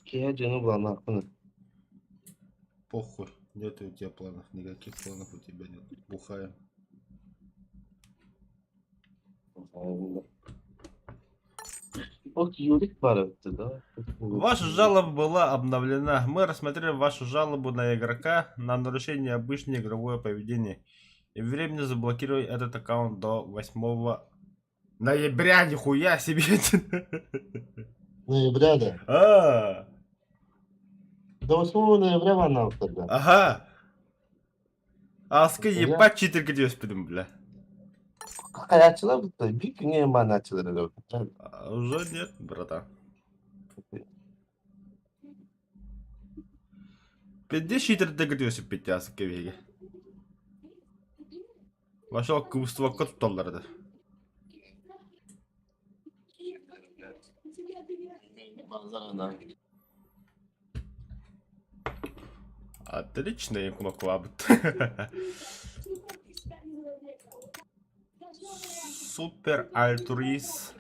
Киһи дьону былааннаахпын. Похуй, нет у тебя планов, никаких планов у тебя нет. Бухаем. Вот Юрик барыпты, да? Ваша жалоба была обновлена. Мы рассмотрели вашу жалобу на игрока на нарушение обычное игровое поведение и временно заблокировали этот аккаунт до 8 ноября. Нихуя себе! Ноября, да? А, До 8 ноября она тогда. Ага. Аска Я- ебать читерге диэспитим, бля. Хайачылар бутта, биир күҥҥэ манааччылар А, Уже нет, братан. Пизде читердеги диэспит аска биһиги. Вошел кыбыстыбакка тутталлар да. Отлично, я кнопку Супер альтруист.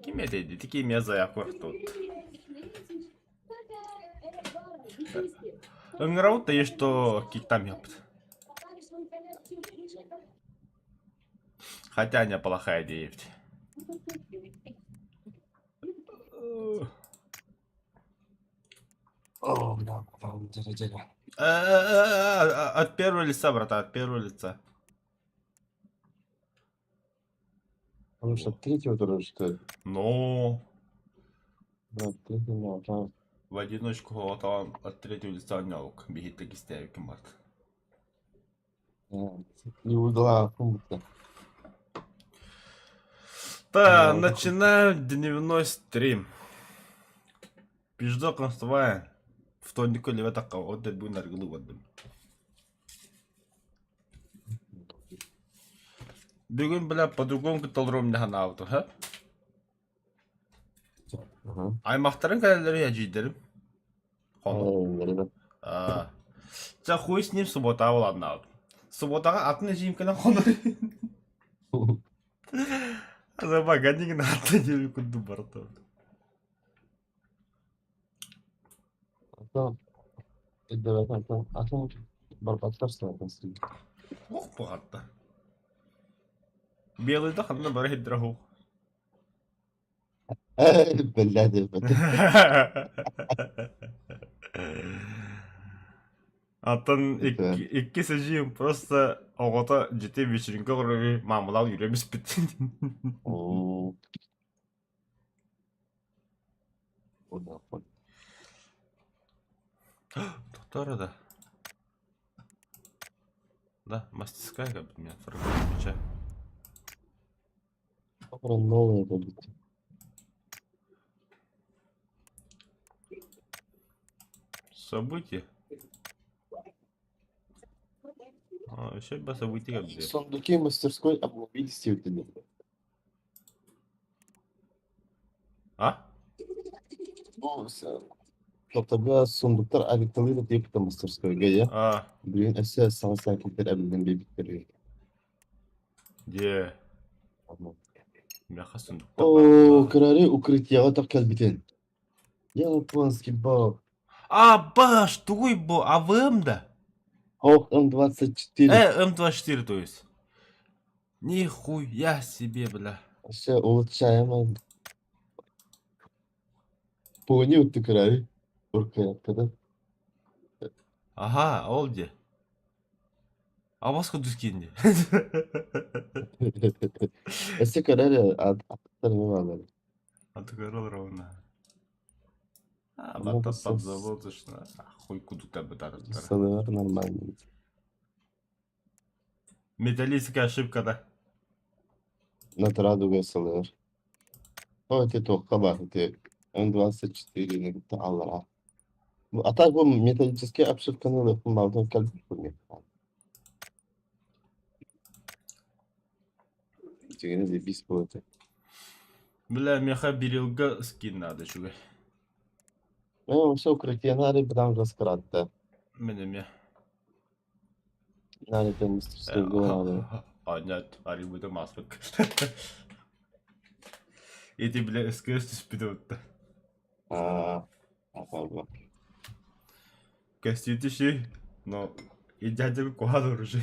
Ким этэй? Такие заявка тут. Ыҥырабыт да что киктам ёпт. Хотя неплохая идея ведь. О, бля, там дьэрэ-дьэрэ. От первого лица, брата, от первого лица. Потому что третьего тоже что ли? Ну, Да, третьего, да. в одиночку вот от третьего лица нялк бегит таки март. Не удала пункта. Да, начинаем дневной стрим. Пиждо конствая. В тонику левета вот будет наргылы вадым. Бүгүн, бля, по-другому кыталром не ханаабытым, ха? Аймахтарын кэлэллэри эдьиийдэрим. Хоно. Аа. Чэ, хуй с ним субботаҕа буоланнаабыт. Субботаҕа атын эдьиийим кэлэн хонор. Забаганигин аата диэби курдук барыта. Атын барбаттар саатын Ох, баҕатта. Белый да ханна бары хиддера хух. Биллээди Аттан икки сажиым просто оҕото дьити вечеринка оҕороруй маамалаах үүрэн испит. Тохтоор да. Да, мастерская как бы меня 40 Новые будут. События? А, еще бы события как бы. Сундуки мастерской обновились сегодня. А? Ну, Топтарга сундуктар авиталыыр диэбитэ мастерскойга я. А. Билигин өссө саҥа саакиттэр эбиллэн биэрбиттэр Дьэ. Миэхэ сундуктар Оо, кыраары укрытиеҕа тох кэлбитин. Японский бог. А, баш, тугуй бу, АВМ да? Ох, М24. М24, то есть. Нихуя себе, бля. Все улучшаемо. Понял ты кыраары. Уркаяткада. Ага, ол де. Абас кудус киинди. Өссө көрөр аттар баалар. Аты көрөр ровно. А, батта подзаводочно. Хуй куду-то бытарыттар. Сылыар нормально. Металлическая ошибка, да? Над радугой сылыар. О, ити туохха баар ити М24 кытта аллараа. А так бу металлический обшивканы ылыахпын баҕарбытым кэлбит Дьиҥинэ заебись было этэ. Бля, миэхэ Берилга скин надо үчүгэй. Ээ, вообще укрытиены арыйбытам раскыратта. Мин эмиэ. Наада мастерскойга бараары. А, нет, арыйбытым ааспыт. Ити бile СКС түспүтэ бутта. Аа, апарба. Көстүүтү но и дядя куһаҕан оружие.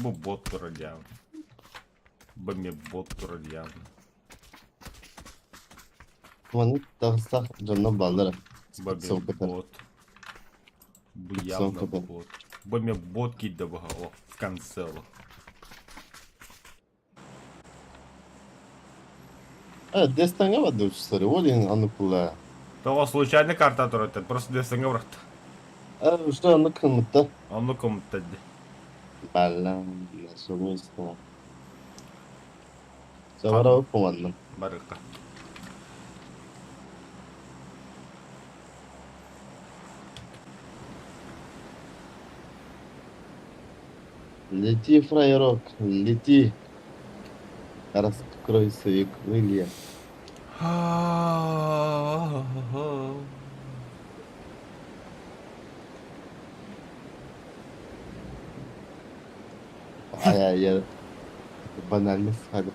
Бу бот турар явно. Бу эмиэ бот турар явно. Маны таҕыстах дьоннор бааллара. Бу эмиэ Ссылката. бот. Бу явно Ссылката. бот. Бу эмиэ бот киирдэ быһа о в конце олох. Evet, destanga var dövüşleri. Ол аныкыла. Тоҕо случайно карта турар просто десеңе бырахта. Уже аны кымытта. Онну коммуттады. Балам, насумиста. Савара упуманным. Барыкка. Лети, фраерок, лети. Раскрой свои крылья. Ай-ай-ай. Банально farkı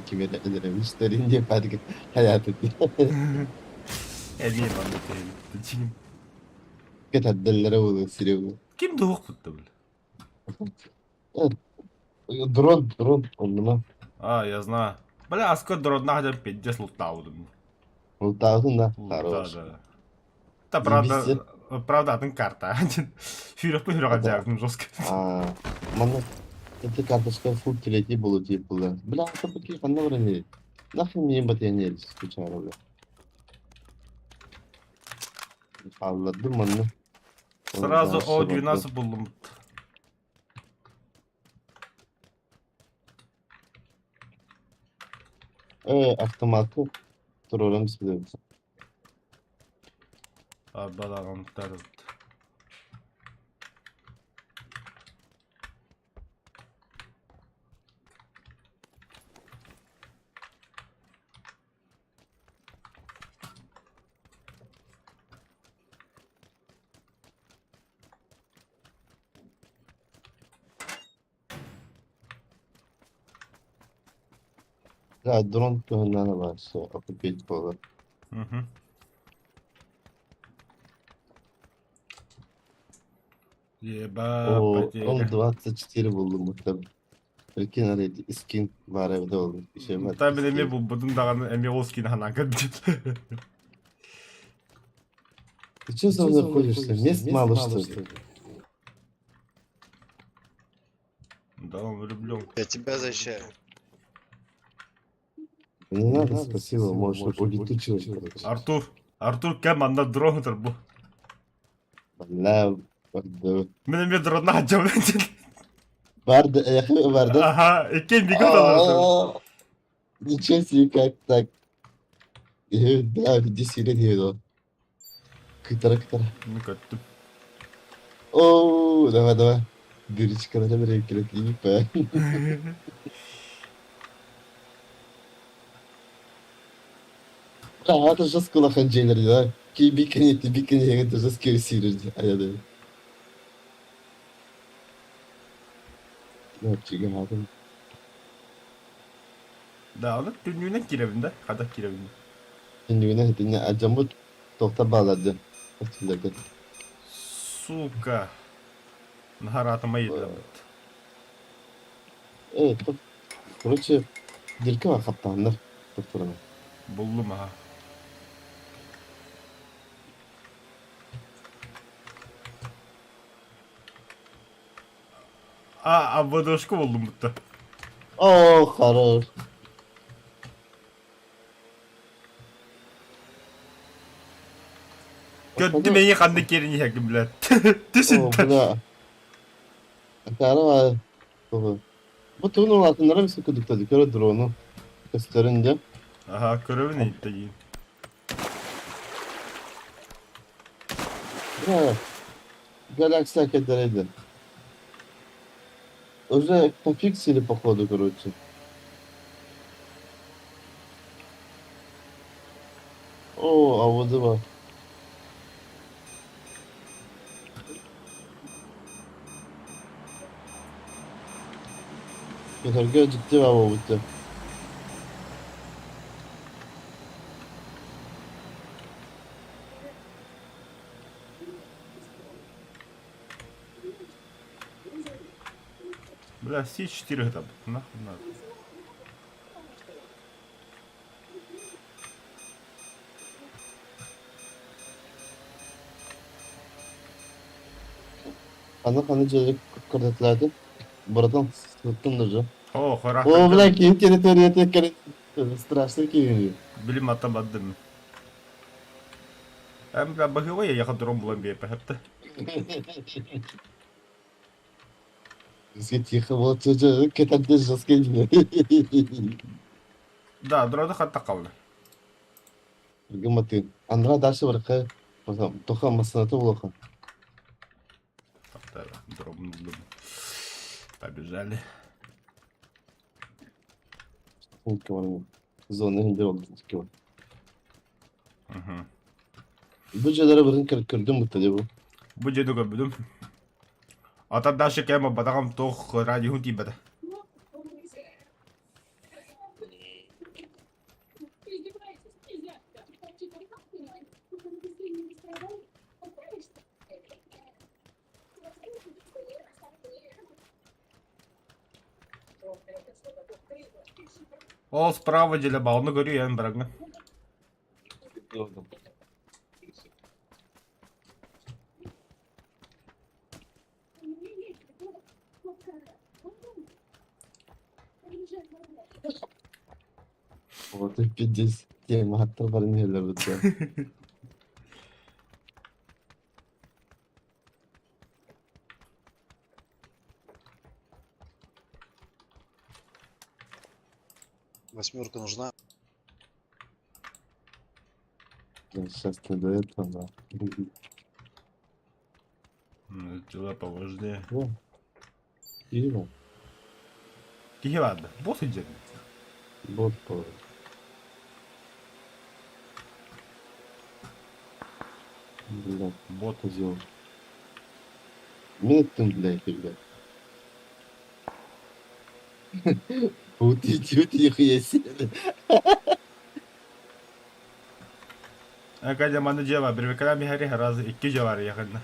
Ким эрэ farkı hayatı Эмиэ маннык киһи. Кэтэрдэллэрэ буолуо Серега. Ким да уохпут да били. Дрон, дрон оннуна. А, я знаю. Бля, аска дроннаах дьон пиздец лутаабытым. Лутаабытын да, Да, хорош. да. Да, правда, Заебись. правда, атын карта. Сүрэхпин сүрэҕэ Да. дьаабытым жестко. А, манна эти карточка фул тилетии буолуо тиийбиллэр. Бля, такие ханна баран Нахуй мне батыйан скучаю, бля. Хааллардым манна. Сразу Дальше О12 буллум. Автоматы туруоран испитим. Арбалаҕамтар. Да, дрон туһунан баар окупить буолар. Мгм. Еба, О, потеря. М24 буллум бутта. Прикинь, арай скин баар эбитэ буоллун. Ишемэр Та мин эмиэ скин. булбутум даҕаны эмиэ ол скин ханаан көрбүтүм. Ты чё за мной ходишь-то? Мест мало, что ли? Да, он влюблен. Я тебя защищаю. Не надо, спасибо, можешь улетучивать, короче. Артур, Артур кэм манна дрон бу. Бля, барды. Мин эмиэ дроннаах дьон. Барды, эхе, барды. Ага, иккиэн бигэ талар. А, Ничего себе, как так? Да, иди сюда, Кытара, кытара. Ну көттүм. О, давай, давай. Дырочка, надо клипа. Да, это жестко улахан дьиэлэр да. Ки бикини, бикини это жестко сиирэр айады. Чига Да, оны түннүүнэн кирэбин да, хата кирэбин. Түннүгүнэ хитинне адьаммыт туохта бааларды. Өттүлэргэ. Сука. Наһараатыма иитилэбит. Короче, дирка бар хаптааннар туттурана. Буллум аха. А, ободошку буллум бутта. О, хорош. Көрдүм эйи ханна киэрин иһэргин билэр. О, Түсүттэн. бля. Акара Бу тугун улаатыннара мисэ кудуктады көрө дрону көстөрүн дьэ. Аха, көрөбүн ииттэгиин. Бля, Galaxy кэллэрейдин. Уже пофиксили походу, короче. О, а вот его. Көтөргө дьикти баа буолбут. Бля, С4 это нахуй надо. Аны ханы дьиэлэр көрдөтүлээтим. Братан, сыттым даже. О, О, хора. бля, киин территорията страшный киин. Билим ата бардым. Эм, бля, баһыыба я дрон булан биэрбэхэптэ. Бизге тихо вот кетерде жестко. Да, дрону хатта қалды. Гыматын. Андра дальше барка. Тоха масаната улахан. Дрон Побежали. Зона индир oldu. Угу. Бу дьиэлэри барын көрдүм бутта дии бу. Бу дьиэни көрбүтүм. Ата дальше кэм батаҕам туох радиоһун тиийбэтэ. Ол справа дьиэлэ баҕаны көрүү эн бараҥҥа. Вот и пиздец. Тема хаттар барын иһэллэр бутта. Восьмерка нужна. Сейчас не до этого, да. Дела поважнее. О, Киева. Киһи баарда. Бу сылдьар. Бот по. Бля, Бот. козел. Мен эттим, блядь, блядь. Вот идиот, нихуя себе. Акадия манна дьиэ баар. Бирбекалаан биһэри раз икки дьиэ баар якынна.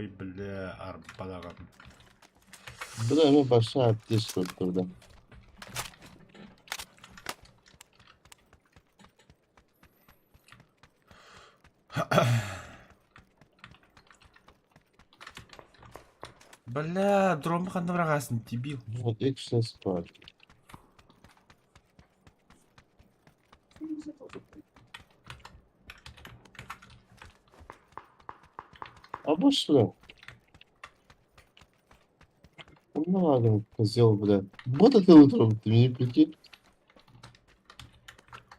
Ой, бля, арбадаҕын. Бля, эмэ большая аптечка турда. Бля, дромму ханна быраҕаасың, дебил. Вот X6 пар. А больше, Ну ладно, козел, бля. Вот это утром, ты мне прикинь.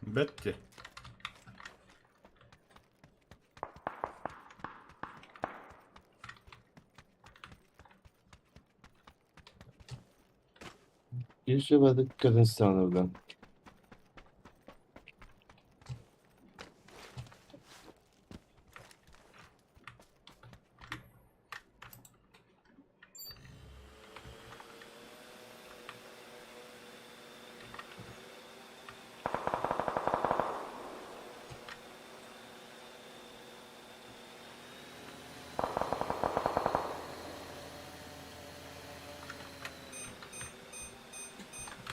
Бетти. Еще в этот Казахстан, бля.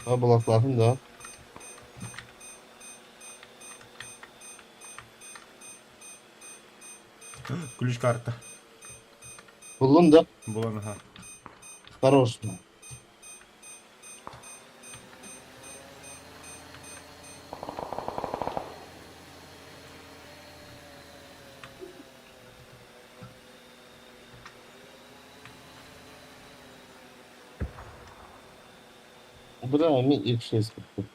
Ha bulakladın да. Ключ карта. Буллун да. Булан аха. Хорош. Бля, мин X6 куппут.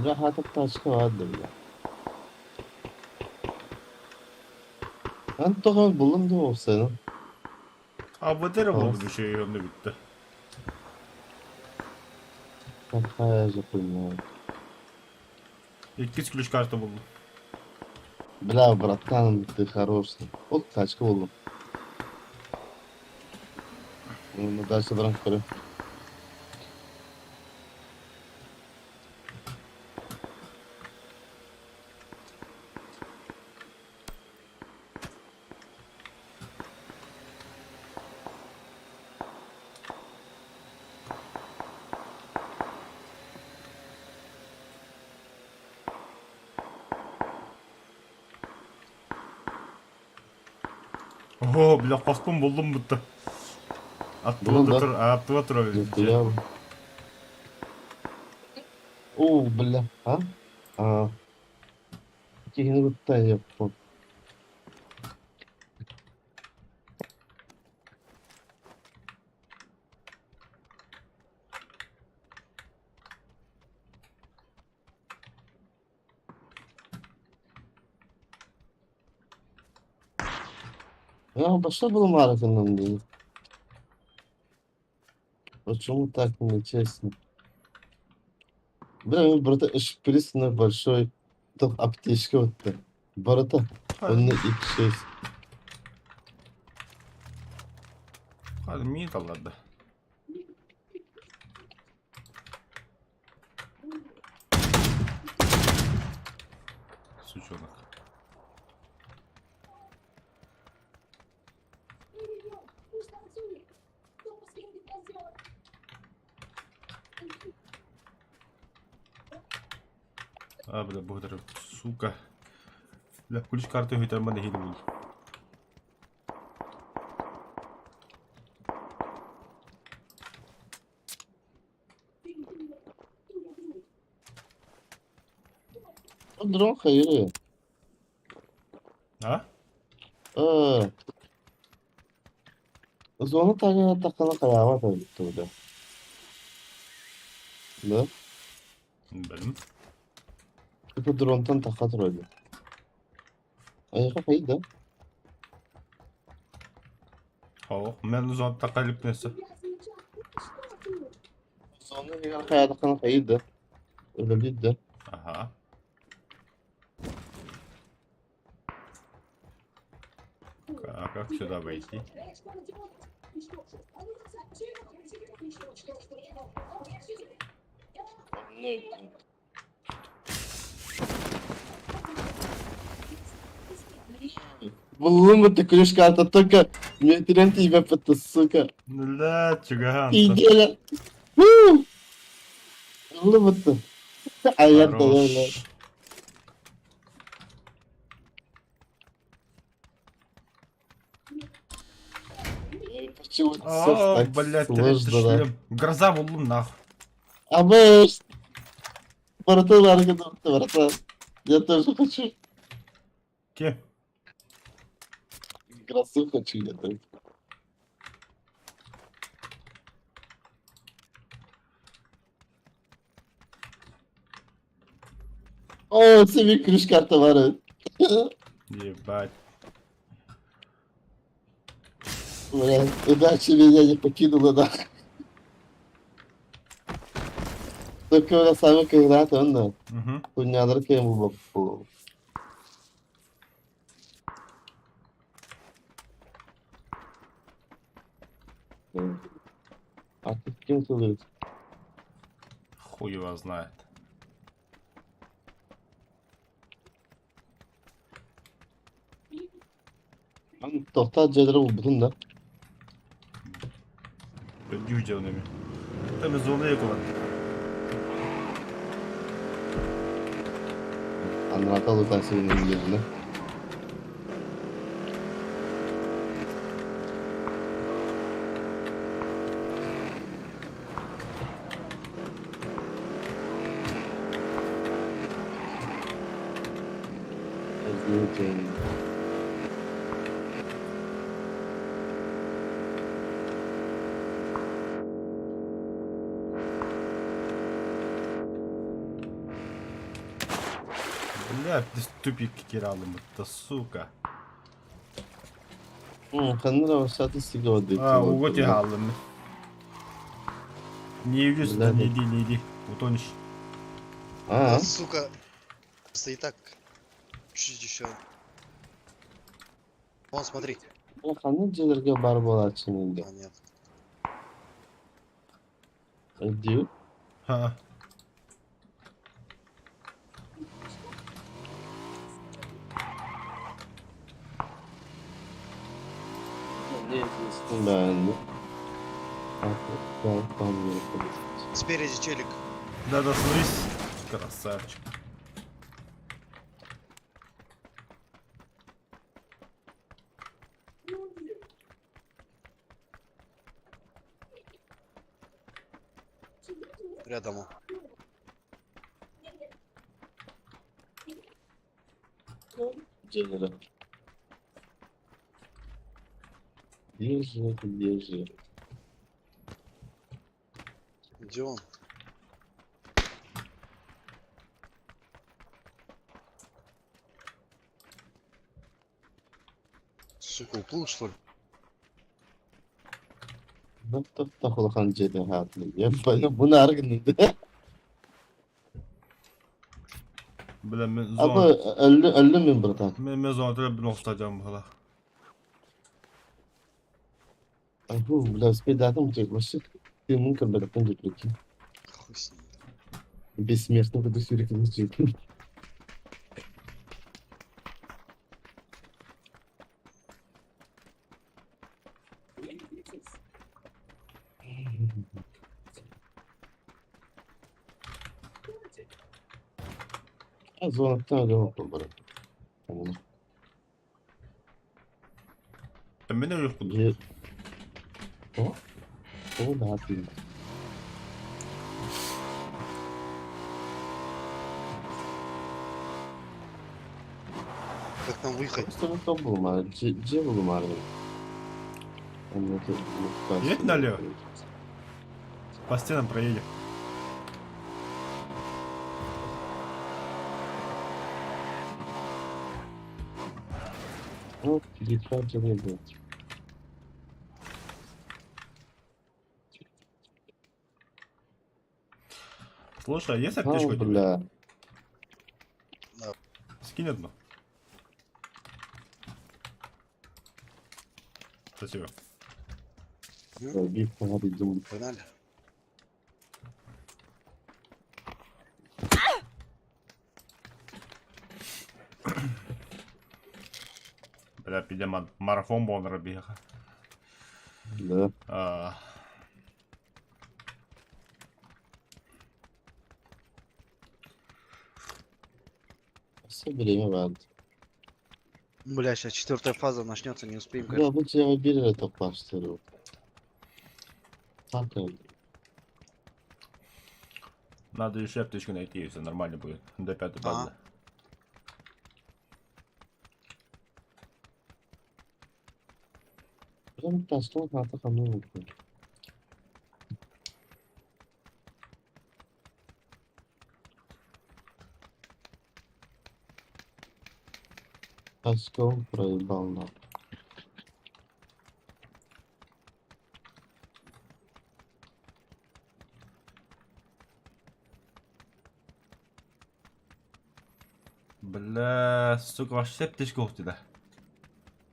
Бля, хата тачка баар бля. Эн тоҕо буллум дуо уопсайынан? АВД эрэ буолбут үчүгэй онно бүттэ. Какая же хуйня. Иккис ключ карта буллум. Бля, братан, ты хороший. Вот тачка буллум. Ну, дальше баран көрө. Оо, бля, хоспун буллум бутта. Буллун Аттыга да? тур, аттыга турар Нихуя. О, бля, а? А, киһини кытта еппун. Я пошла был марафоном, блин. Почему так нечестно? Бля, у брата шприц на большой топ аптечка вот так. Барата, он на X6. Мин талларда. Сучонок. А, бля, благодарю. Сука. Бля, ключ карту үтэр маны хили бул. Дрон хайыры. А? Э. Зона таҥа таххана хараабат эбит да? Да? Билим. Типа дронтан тахха турар эбит. Айака хайда? О, мен зона тахха илипнесе. Зона иһигэр хайаатаххына хайыыр да? Үлэлиир да? Аха. А как сюда войти? Буллум это крышка, это только мне тебя это, сука. Бля, чугахан. Неделя. Буллум это. А я Хорош. Почему все О, так блядь, третий сложно, да? шлем. Гроза буллум нахуй. А мы... Братан, братан, я тоже хочу. Ке? Грозу хочу я тоже. О, тебе крышка товара. Ебать. Бля, удачи меня не покинула, да. Только у нас самый когда-то он, да. Угу. Кунядыр кем был. А ты с кем целуешь? Хуй его знает. Тохтоо дьиэлэрэ булбутун да? Дьүү дьонами. Там зона якова. Анаата лутаасыгын диэбинэ. Бля, тупик киралым, это сука. Ханна да статистика А, уготи хааллым. Не иди сюда, не иди, не иди. Утонешь. А, Да, сука. Просто и так. Чуть-чуть еще. Вон, смотри. ханна дьиэлэргэ баар буолааччыный да. А, нет. Өйдүү. Ха. Бээнни. Спереди челик. Да-да, смотри. Красавчик. Рядом он. Дьиэлэрэ. Где же это, где же? Где он? Сука, уплыл, что ли? Тохтох улахан дьиэтин хаатына диэн бу нааргын Бля, мен Абы зона... өллү өллүм мин братан. Мен зона төлөп бин охтадым бала. Фу, бля, успейдатым тебе вообще. Ты мун көрбөтөктөн деп прикинь. Хуй с ним. Бессмертный буду сюрикин жить. Зонаттан өлө брат. Мен өлүп кудум. О, о, да, ты. Как нам выехать? Просто булмар, дьиэ булмар. Едь налево. По стенам проедем. Ну, не было. Слушай, а есть аптечка у тебя? Бля. Да. Скинь одну. Спасибо. Погнали. Бля, пидема марафон бонра бега. Да. А... Все время вард. Бля, сейчас четвертая фаза начнется, не успеем, Бля, бу дьиэҕэ биир эрэ топпаштыру. Так, Надо еще аптечку найти, и все нормально будет. До пятой базы. Прям тастон хата хамнын. Таском проебал на. Бля, сука, вообще аптечка ухты да.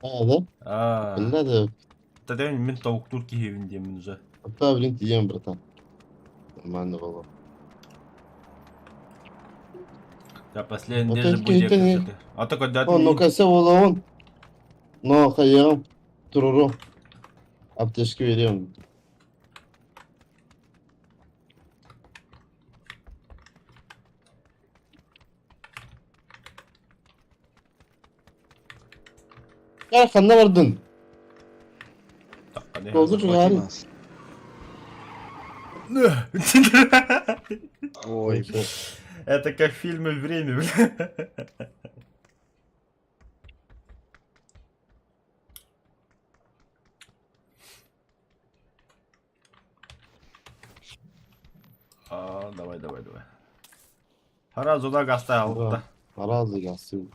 А, да? А. Бля, да. Тогда мен тауктур киһибин диэмин уже. Апта, блин, тиийэн, братан. Нормально было. Я последний Вот даже это будет это не- А то когда О, ну кася буолаҕын. Но хайыам. Туруру. Аптечка берем. Э, ханна бардын? Долгу Захвати чугаһаан. нас. Ой, Это как в фильме «Время», бля. А, давай, давай, давай. Сразу да оставил, да. Аразы gelsin.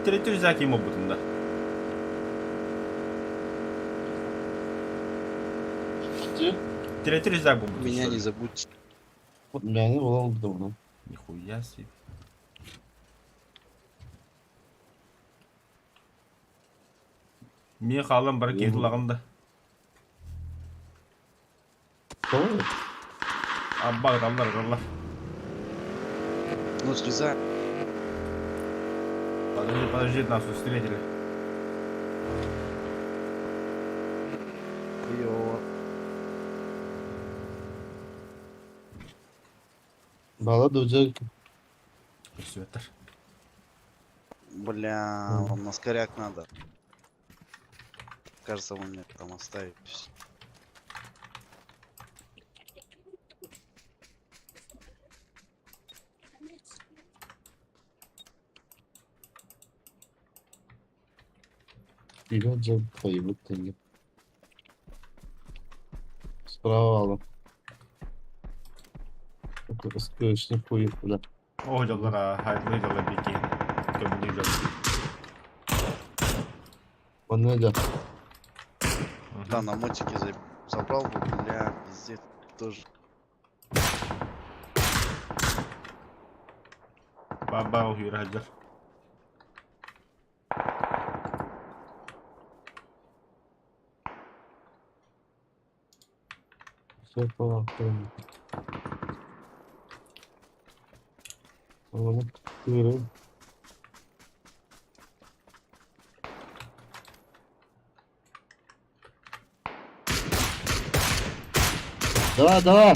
Третий взять ему будем, да. Третий рюкзак был. Меня не забудьте. Мени булан bunu. Нихуя себе. Мен халым бар кейтілагында. Tamam. Абба аллар аллар. Ну, слезай. Подожди, подожди, нас встретили. Хуёво. Бала дujak. Светтер. Бля, вам на скоряк надо. Кажется, вы меня там оставите. Güzel kayıp denge. Справа алым. Скрючный хуй, бля. О, дялара, хайдлы дяла беки. Көмүнү дяла. Он да. Да, на мотике забрал бы, бля, пиздец, тоже. Баба уйраджар. Все по Оны Давай, давай.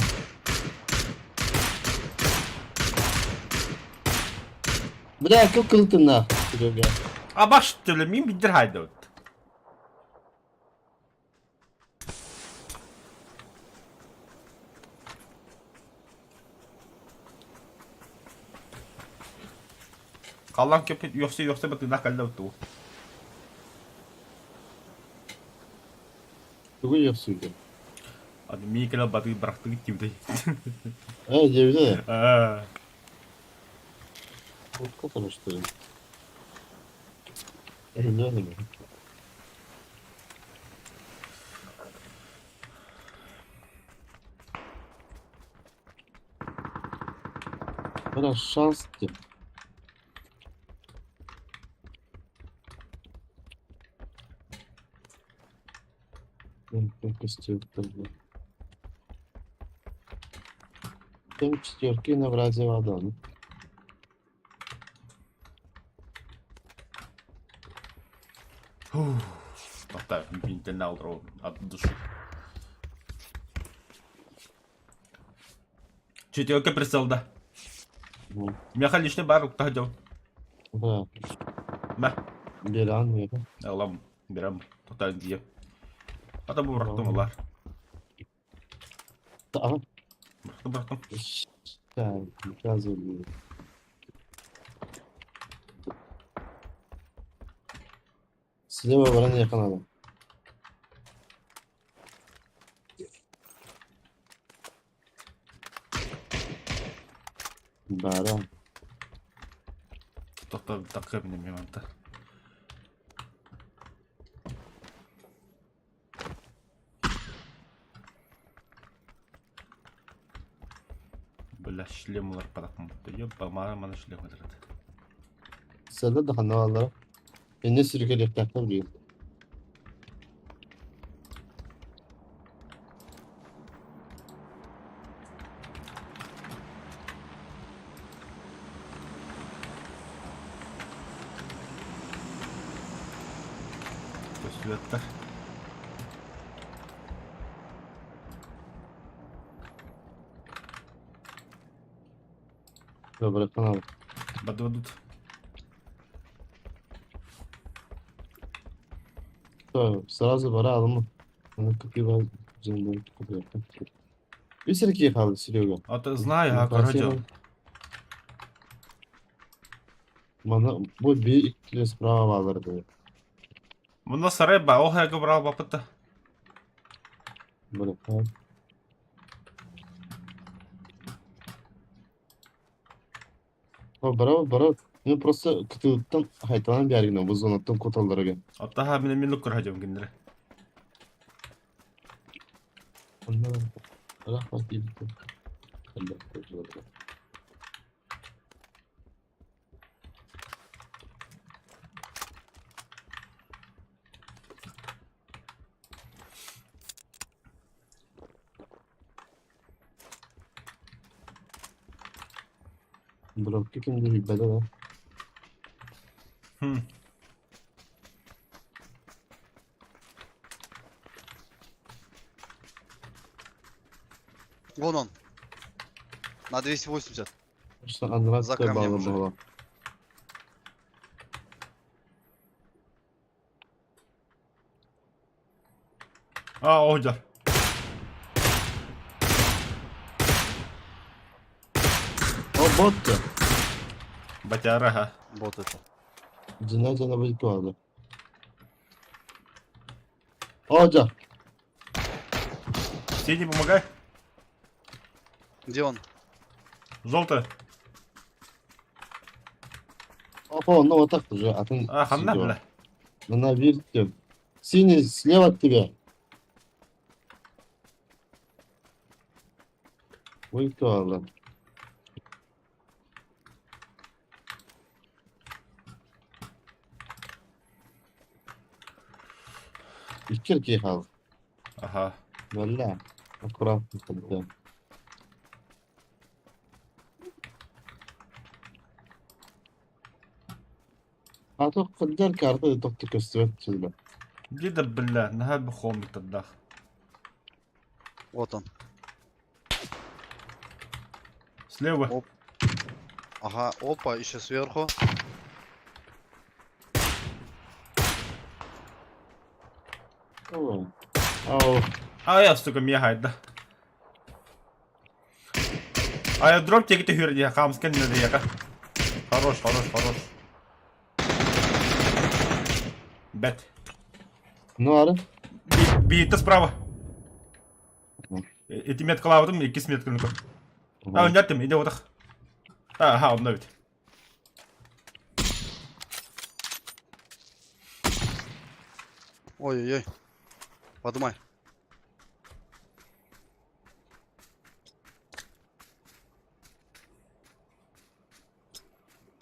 Бля, как круто на. Серега. А баш төлө мин бидер хайда. Қалан көпет йокса йокса бат на калда ту. Тугу йоксуйду. Ады микела баты бырахты тимди. Э, дебide. А. Утка tanıştırın. Ne mi? Biraz şans diye. Там четверки на вразе вода. Тоқта, бинтен алдыру от души. Четверка прицел, да. Меха лишний бар уктадел. Да. Да. Беран, Алам, берем. Тоқта дие. Ата бу бырақтым олар. Tamam. Бырақтым, бырақтым. Biraz oluyor. Слева баран yakın adam. Баран. Тоқта, таққа мен меманта. Бля, шлем олар падақым. Ёпа, мана мана шлем отырады. Сәлі да хана Endi sürükелектәктер бүйін. Көстүбэттэр. Добре, канал. Бадвадут. Сразу баралым. Аны купила Үс эрэ хаалла Серега. А то знаю, а короче. Мана бу биир иккилэ справа баалар дии. Муна сарай ба, ол хайга брал бапыта. Бырахаан. О, браво, браво. Ну просто кытылыттан хайталан биэргинэ бу зонаттан куталларга. Оттаха мин мин көрһөдүм кинилэри. Онно рахмат диэбитим. Блокка ким билбэтэ да. Хм. Вон он. На 280. Что Андрат За камнем балла уже. была. А, оһдьор. О, ботта. Батяра, ха. Вот это. Дина жана будет О, да. Синий, помогай. Где он? Желтый. Опа, ну вот так уже. А ты А, ханна, бля. На вирте. Синий слева от тебя. Ой, кто Икки эркиэ хаал. Аха. Бэллэ. Аккуратно подбил. А то кырдьар карта тохто көстүбэт сылба. Где бля, наһаа бухоммуттардаах. Вот он. Слева. Оп. Ага, опа, еще сверху. Ау. Ау. А я, сука, миэхэ да. А я дроп тегите хүрдиэ, хаамскан нэлиэхэ. Хорош, хорош, хорош. Бэт. Ну ары. Биитэ справа. Ити меткалаабытым, иккис метканы көр. А, үннэртим, иди отах. Аха, онно эбит. Ой-ой-ой. Подумай.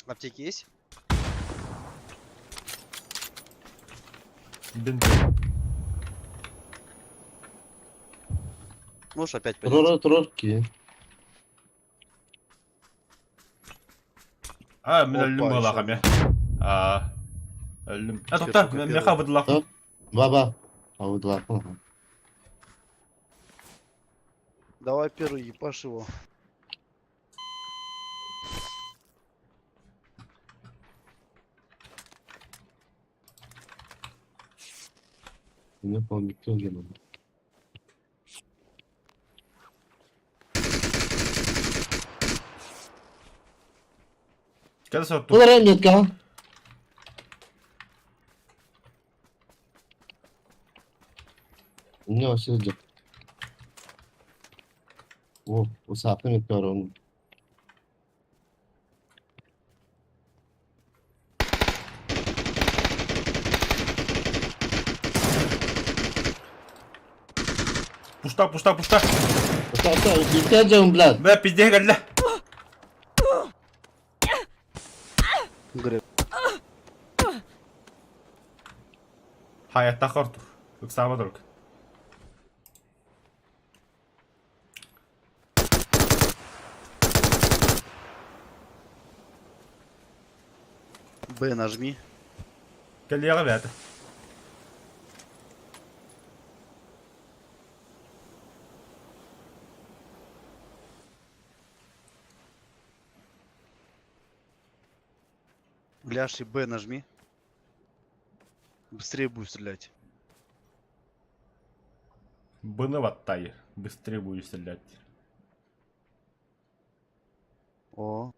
Аптеки есть? Бинт. Можешь опять поднять? Турор турор ки. А, мин Опа, өллүм еще буолаах эмиэ. А, өллүм. А, Теперь тоқта, только миэхэ первый. абыдылаах. А? Баба. Абыдылаах. Давай первый, ебашь его. Не помню, кто делал. Кэлэ сотту. Бұл метка. У меня вообще идет. О, усапты метка бар оның. Пушта, пушта, пушта. Уста, уста, икки жагым, блядь. Бля, пиздец, кэллэ. Греб. Хайаттаах ортур. Ыксаабат орук. Б нажми. Кэлиэҕэ бэйэтэ. Ляж и Б нажми. Быстрее будешь стрелять. Быны ваттай. Быстрее будешь стрелять. О.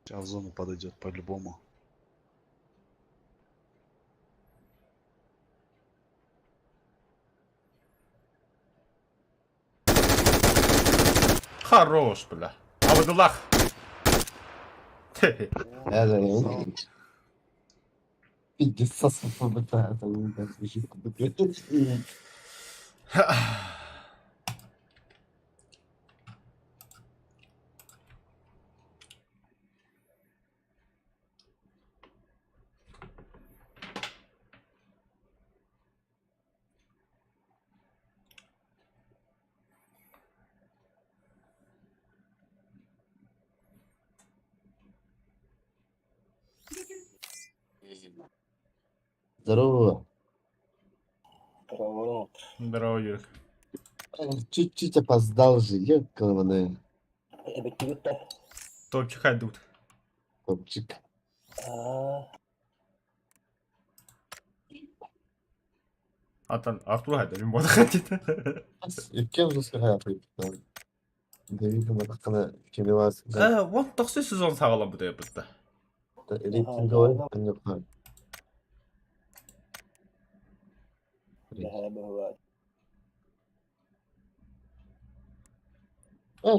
Сейчас в зону подойдет по-любому. Хорош, бля. Абдуллах. Здорово. Здорово, Юрик. Чуть-чуть опоздал же, ёкалманы. Топчик хайдут. Топчик. А там Артур хайда, мен бода хотит. Иккен жуска хайаппыт. Давид матакана кемелас. Вон тохсы сезон саҕала бу бытта. Рейтинговый аньокхан.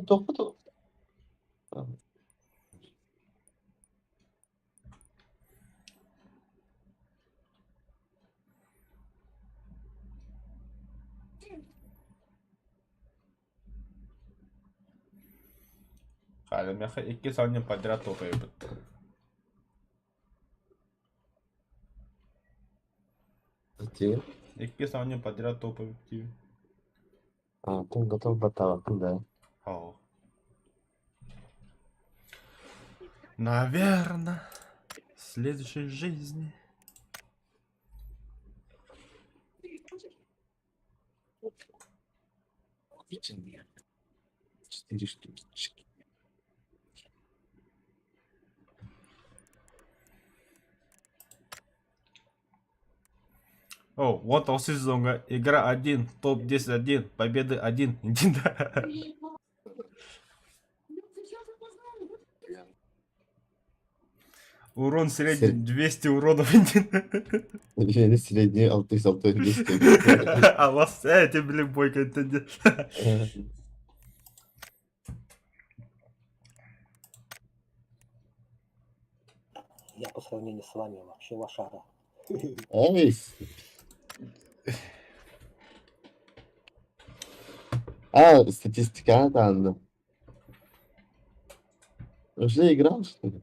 Тохпут. Халя икки саннын подряд топайбыт. Ти. Икки саннын подряд топайбыт. А, ты готов баталакын, да. Ау. Наверно, в следующей жизни. Четыре штучки. О, вот он сезонга. Игра 1, топ-10 1, победы 1. Урон средний 200 уронов. Средний алты 200. А вас эти, блин, бойко это не. Я по сравнению с вами вообще лошара. Эй! А, статистика да. Уже играл, что ли?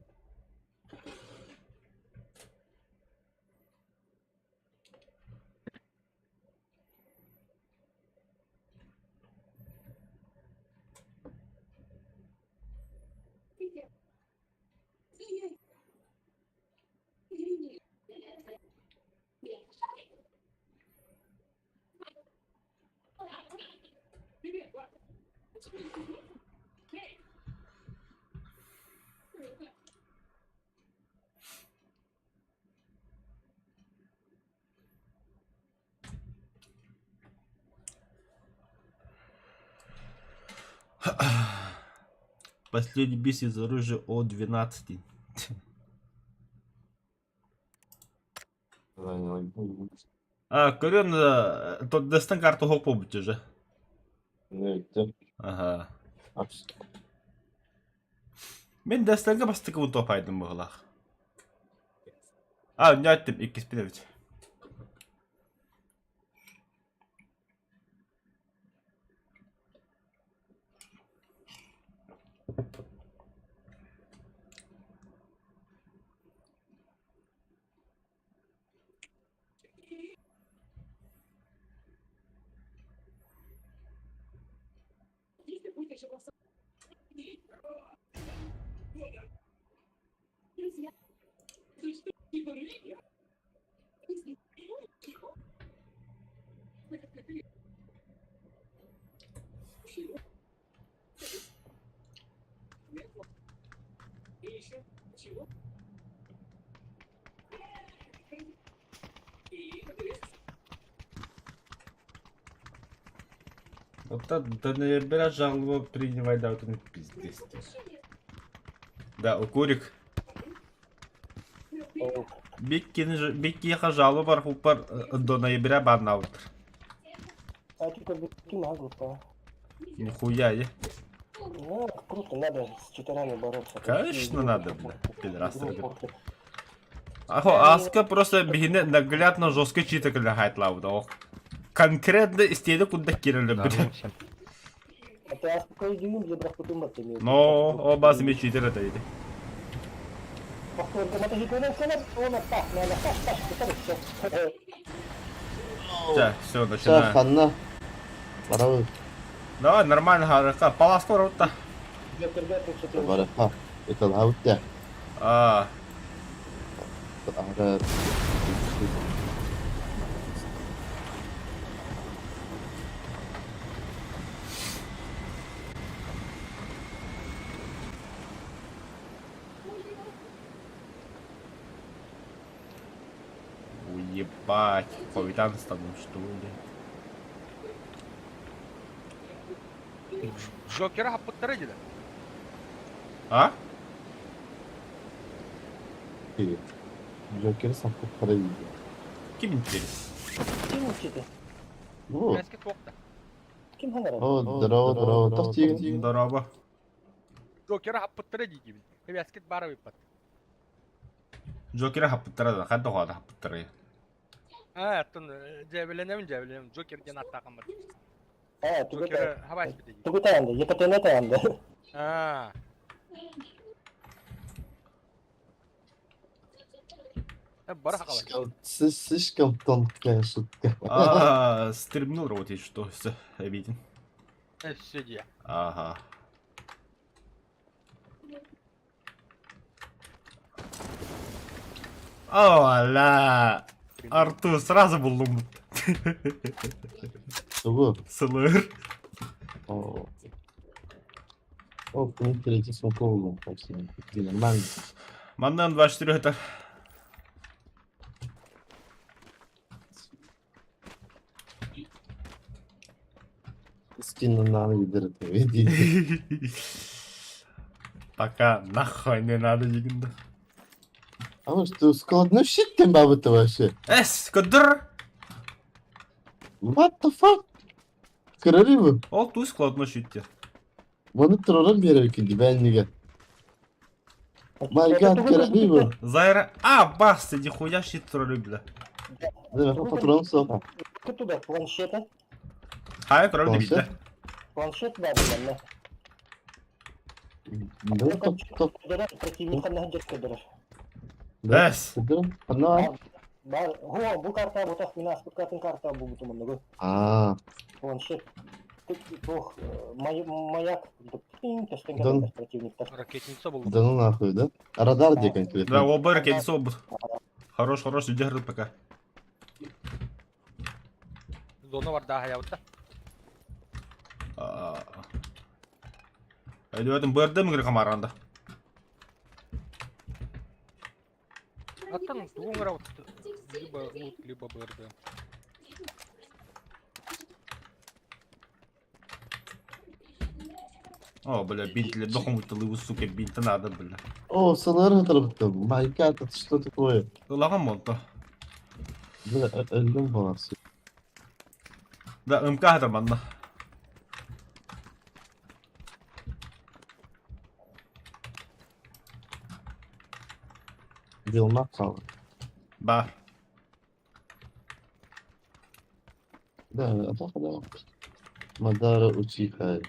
Последний бис из оружия О12. А, көрөн тот дестен карту хоп уже. Ага. Мен дестенге бастыкы бу топайдым буғылақ. А, не айттым, иккис билебит. Вот до ноября жалобу принимать, да, вот он пиздец. Да, укурик. Биккиэхэ жалоба барбыппар до ноября бааннаабыттар. А ты наһаа глупая. Нихуя, е. Ну, круто, надо с читерами бороться. Конечно надо, бля, пидорасы. Игру портят. Ахо, Аска просто биһини наглядно жестко чита кэлэ ох. Конкретно истиэдэ курдук киирэллэр бile. А ты Аска идею для брахтумата имеет. Но, оба сами читер это иди. Все, все, начинаем. Ханна. Барабы. Давай, нормально, харыка. Паласка ротта. Бараха. Это лаутя. А. Уебать, ховитан стану, что ли? Джокера хаппыттара дилер. А? Джокер саппыттара дии. Ким интерес? Ким учите? Бу. Эски туохта. Ким ханара? О, здорово, здорово. Тохтигин. Здорово. Джокера хаппыттара диигибин. Эскит бара ыппат. Джокера хаппыттара да, ханта хода хаппыттара. А, оттон дьээбэлэнэбин дьээбэлэнэбин Джокер диэн аттаахым бар. А, тугу Джокера хабаас бит Тугу таянды, ЕКТН таянды. Аа. Бара хакалар. Слишком тонкая шутка. А, стремнул работать, что все, обиден. Все дия. Ага. Ола! Артур сразу был лум. Тугу. СЛР. О. О, третий смоковый, Нормально. Маннан 24 это. Скину на лидера, ты видишь? Пока нахуй не надо, легенда. А может, ты складной щит ты бабы-то вообще? Эс, кадр! What the fuck? Королевы? Ол ту складной щит. Оны тураран берер дибәнниге. My God, королева. Зайра. А, бас, нихуя щит троллю, бля. Да, патрон соха. Туда планшета. Хай, троллю, Планшет? бля. Планшет да, да. Да, топ, топ. Противник ханна жер Да. Эс. Ана. Бар, го, бу карта бутах минас, бу картын карта бу бутумын. А, Планшет. Ох, маяк, противник. Ракетница был. да ну нахуй, да? Радар где конкретно? Да, оба ракетница оба. Хорош, хорош, держит пока. Зона бар да хаябыта. Айду этом БРД мы комаранда. Аттан тугуңра либо лут, либо БРД. О, бля, бинт для дохом выталыву, сука, бинта надо, бля. О, СЛР отрабатывал. My God, это что такое? Лаган монто. Бля, өлдüm баласы. Да, МК это манна. Билма қалды. Ба. Да, атака да. Мадара Учиха.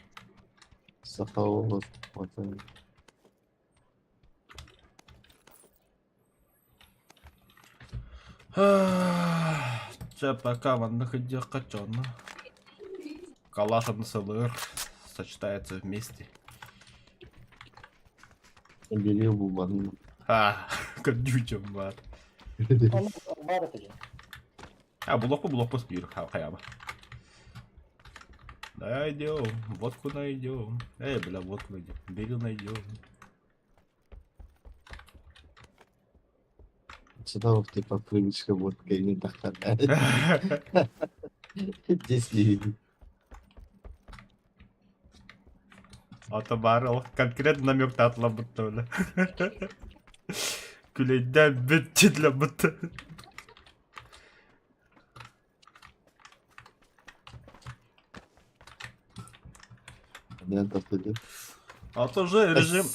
Сахаова. Вот. Ча пока манна ходя качана. Калаш на СЛР сочетается вместе. Бери бубан. А, Көрдүүчүм баар. Онно баар этэ дьэ. А, булуохпу булуохпу биир хайаба. Найдем, водку найдем. Эй, бля, водку найдем. Берил найдем. Читал, типа, привычка водка и не тахтар. Здесь Ата баар ол конкретно намек таатылабыт бля. Күлэйдээн бүттүлэбит. А то уже режим...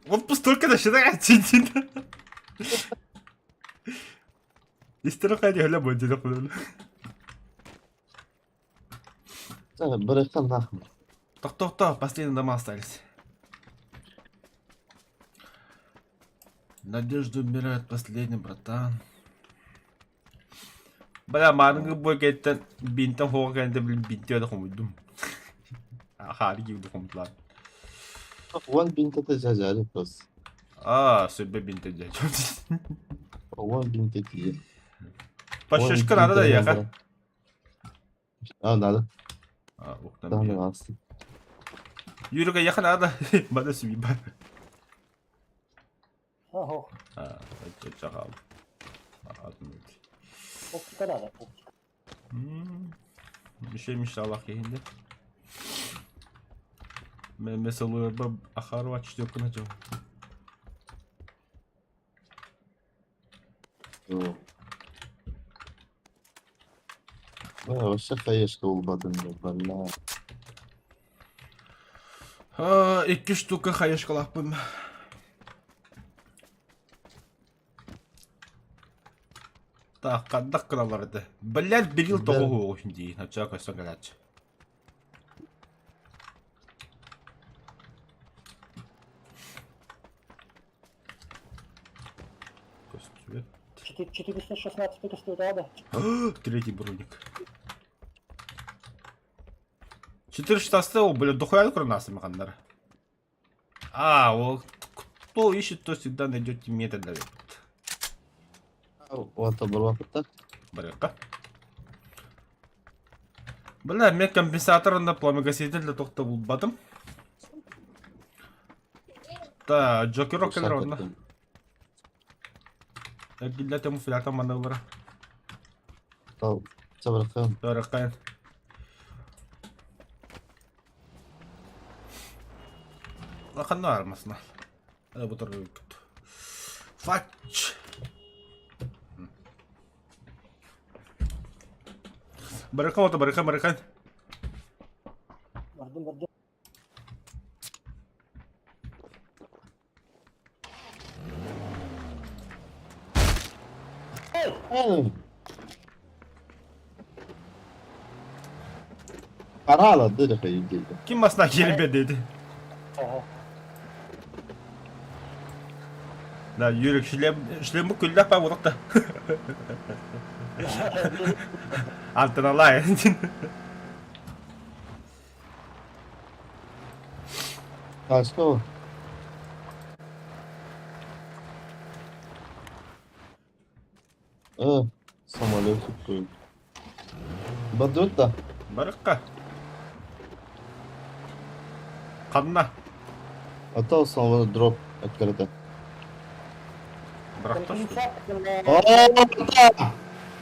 Вот только начинает сидеть. Истерик хайди хля будет Бырахтан нахуй. Тохто, последние дома остались. Надежда умирает последний, братан. Бля, маарыҥҥы буой кэнниттэн бинтэн хоҕо кэннитэ блин бинтиэ да хомуйдум. Хаары киирди хомутулаан. Уон бинтете дьадьари просто. Аа, сүрбэ бинтэ дьадьа. Уон бинтэ тиийэ. Пощечка надо да ехать. А, надо. А, ух, там Там астын. Юрика, ехать надо. Бада сүбэ. Ого, А, чаҕал. оптика надо, оптика. Еще мечталах киһинде. Мен меселуерба ахарва четверка начал. Вообще хаешка улбатын бля. Икки штука хаешкалаахпын. Так, ханнах гыналлар этэ? Блядь, бирил тоҕуһу дии, оччоҕо көстөн кэлээччи. Көстүбэт. 416 көстүбүт аада. Третий броник. 416 ол, блядь, дохуя курнасы маханнар. А, ол кто ищет, то всегда найдет метод. Уонта барбаппыттар. Барыахха. Бля, мен компенсатор на пламегаситель да тохто булбатым. Та, Джокерок кэлэр онно. Эргиллэтим флята маналара. Сабыраххын. Барыаххайын. Ханна армасына. Бу Фач. Барыха ото барыха барыха. Бардым бардым. Парала дырыха идея. Ким масна келбе деди. Да, Юрик, шлем, шлему күллэх па урукта. Антоналай. А что? Самолет такой. Бадут да? Барыкка. Ханна. А то самолет дроп открыто. Бырахта что? О,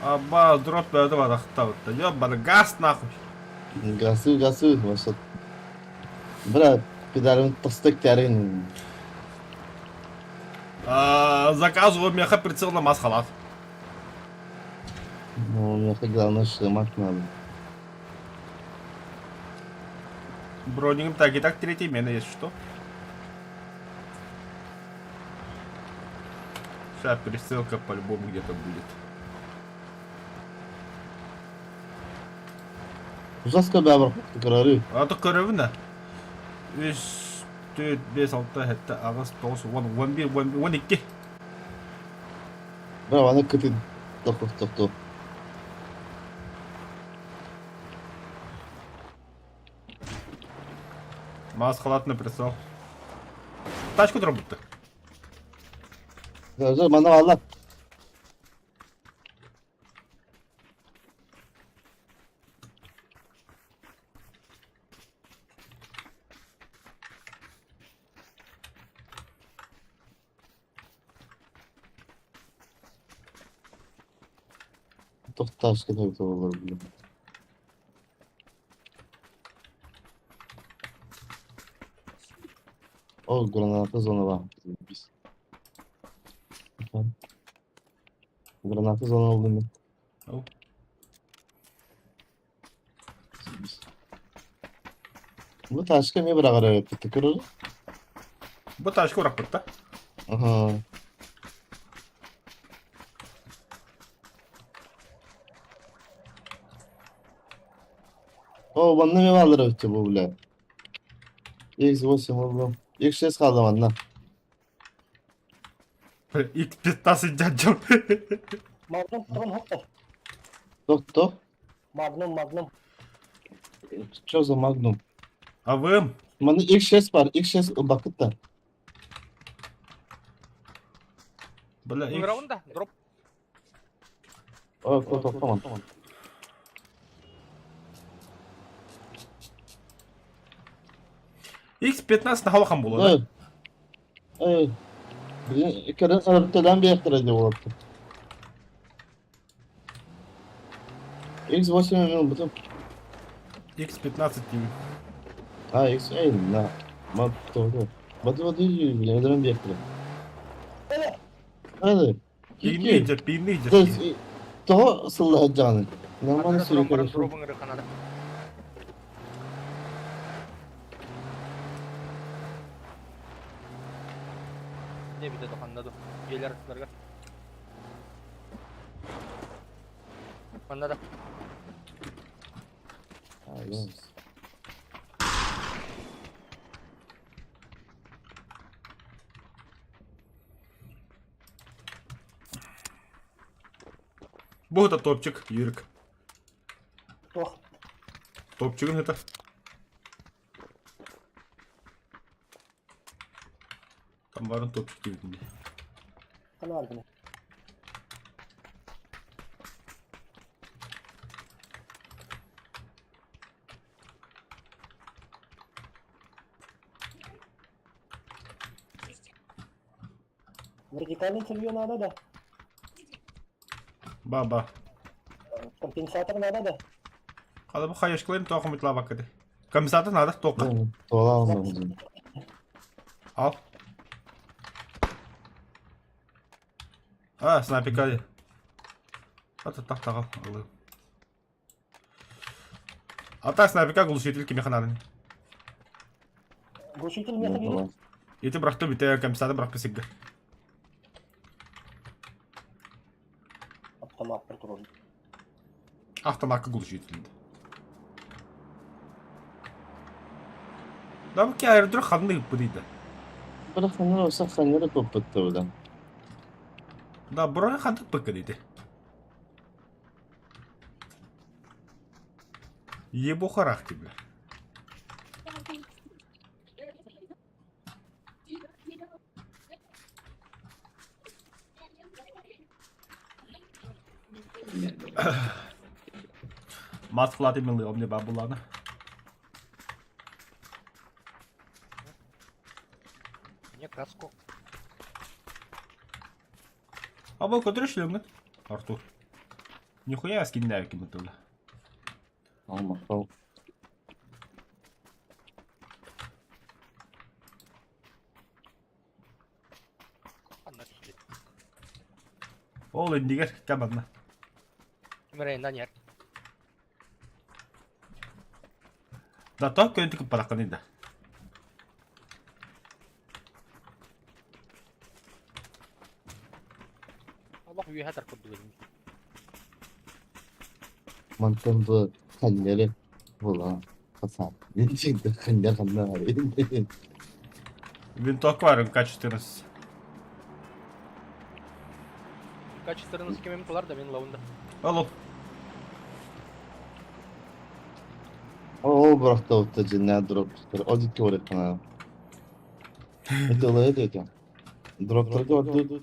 Аба, дроп бөтө барахта. Ёбана, газ нахуй. Газы, газы, вообще. Бля, педалин тостык тәрин. Заказываю меха прицел на масхалат. Ну, мне главное шлемак надо. Броником так и так третий мена, если что. Сейчас перестрелка по-любому где-то будет. Жестко бәбір көрөрү. А то көрөбүн да. Үс, төрт, бес, алта, хетте, агыс, тоғыз, он, 11, 11, 12. Бра, аны кыты тоқтоқ тоқтоқ. Масхалат на прицел. Тачку дробутты. Манна бааллар. Тохтооско эбитэ буоллар билим. Ол граната зоналаах биз. Граната зона oldu mu? Ол. Бу ташка эмиэ быраҕар эбиппит көрөр. Бу ташка ураппыт да? Аха. О, манна эмиэ бааллар эбит бу бля. X8 oldu. X6 kaldı манна. X15 дьадьым. Magnum tamam hoppa. Доктор, Magnum Magnum. что за Magnum? Авым. Манна X6 бар, X6 бакыт да. Бля, X. Ыҥырабын да, дроп. О, тоқтаман. X15 наһаа буолуо да? Эй, эй, көрөн сарыпталаан биэхтэрэ диэ буолатта. X8 мен ылбытым. X15 диибин. А, X8, на. Ма, тоҕо. Баты баты өлөрөн биэхтэрэ. Hadi. Пиинни иһдьэр, пиинни иһдьэр. Тоҕо сыллаһа дьаҕаны? Нормально Андыра баран сүрүккэ дробун ырыханада. Не бите тоханна ду. Дьиэлэр аттыларга. Манна да. Бу это топчик, Юрик. Туох. Топчигын это. Там барын топчик диэбитин дии. Хана баар Вертикальный цевье надо, да? Ба-ба. Компенсатор надо, да? Хада бу хаешкаларын тоҕо мытлаабакка Компенсатор надо тоққа. Тола алмадым. Ал. А, снайпика. Ата так тагал. Алып. Ата снайпика глушитель кимиэхэ нааданы. Глушитель меха бери. Ити бырахты бүтэ компенсатор бырахпы сиргэ. Автомат прокурор. Автоматка глушитель. Да бу киайрдыр ханны ыппыт Бара ханнар olsa ханнары топпатта буда. Да, бұрын хандык быкка дейді. Ебу харах тебе. Маскалаты милый, мне бабулана. Мне каску. А бұл көтөрүш лөңгүн? Артур. Нихуя скиннээбиккин бытылла. Алмактал. Ханна түстэ. Ол иннигэр кэманна. Мэрайнан иһэр. Да то көнтүк параккын да. Олох үөһэ таркурдук Мантан бу ханнары була. Хасан. Ничек ханнар ханнар. Винтовка бар МК-14. К-14 кемем кылар да мен лавында. Алло. Ол бырахта отта жинна дроп. Одит көрөк кана. Это лайт это. Дроптарга отду.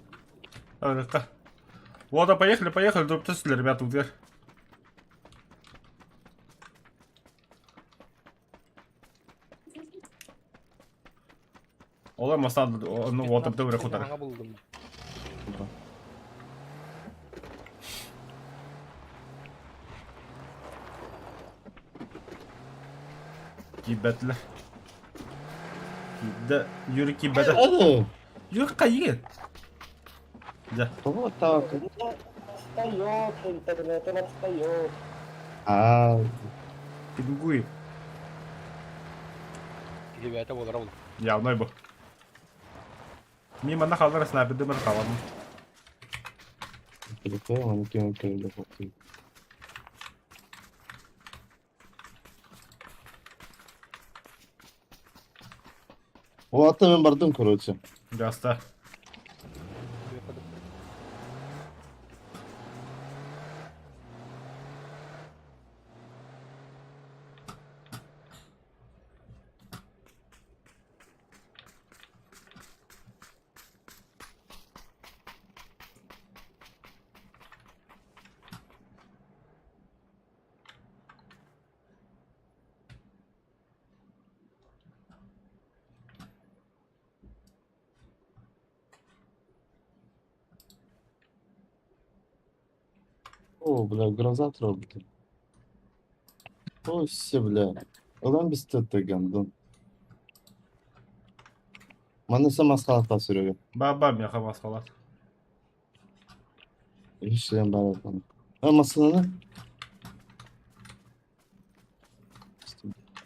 Ырыкка. Ладно, поехали, поехали, друг для ребята, дверь. Олар мастан, ну вот там добре хутар. Саҥа булдум. Кибәтле. Кибдә, Юрий кибәдә. Hadi. Юрий кайгы. Дьэ. Вот так. Отстает, интернет, он отстает. А, Пингуи. Киһи буолара ол. Явной бу. Мин манна хааллар снайпердымын хаалабын. телефон, он кинул телефон. О, аты мен бардым, короче. Гаста. О, бля, гроза трогает. Ой, все, бля. Ulan biz tuttu гандон. Маны сама халатка сөрөгө. Баба меха маскалат. Ишлем бар аны. А масаланы?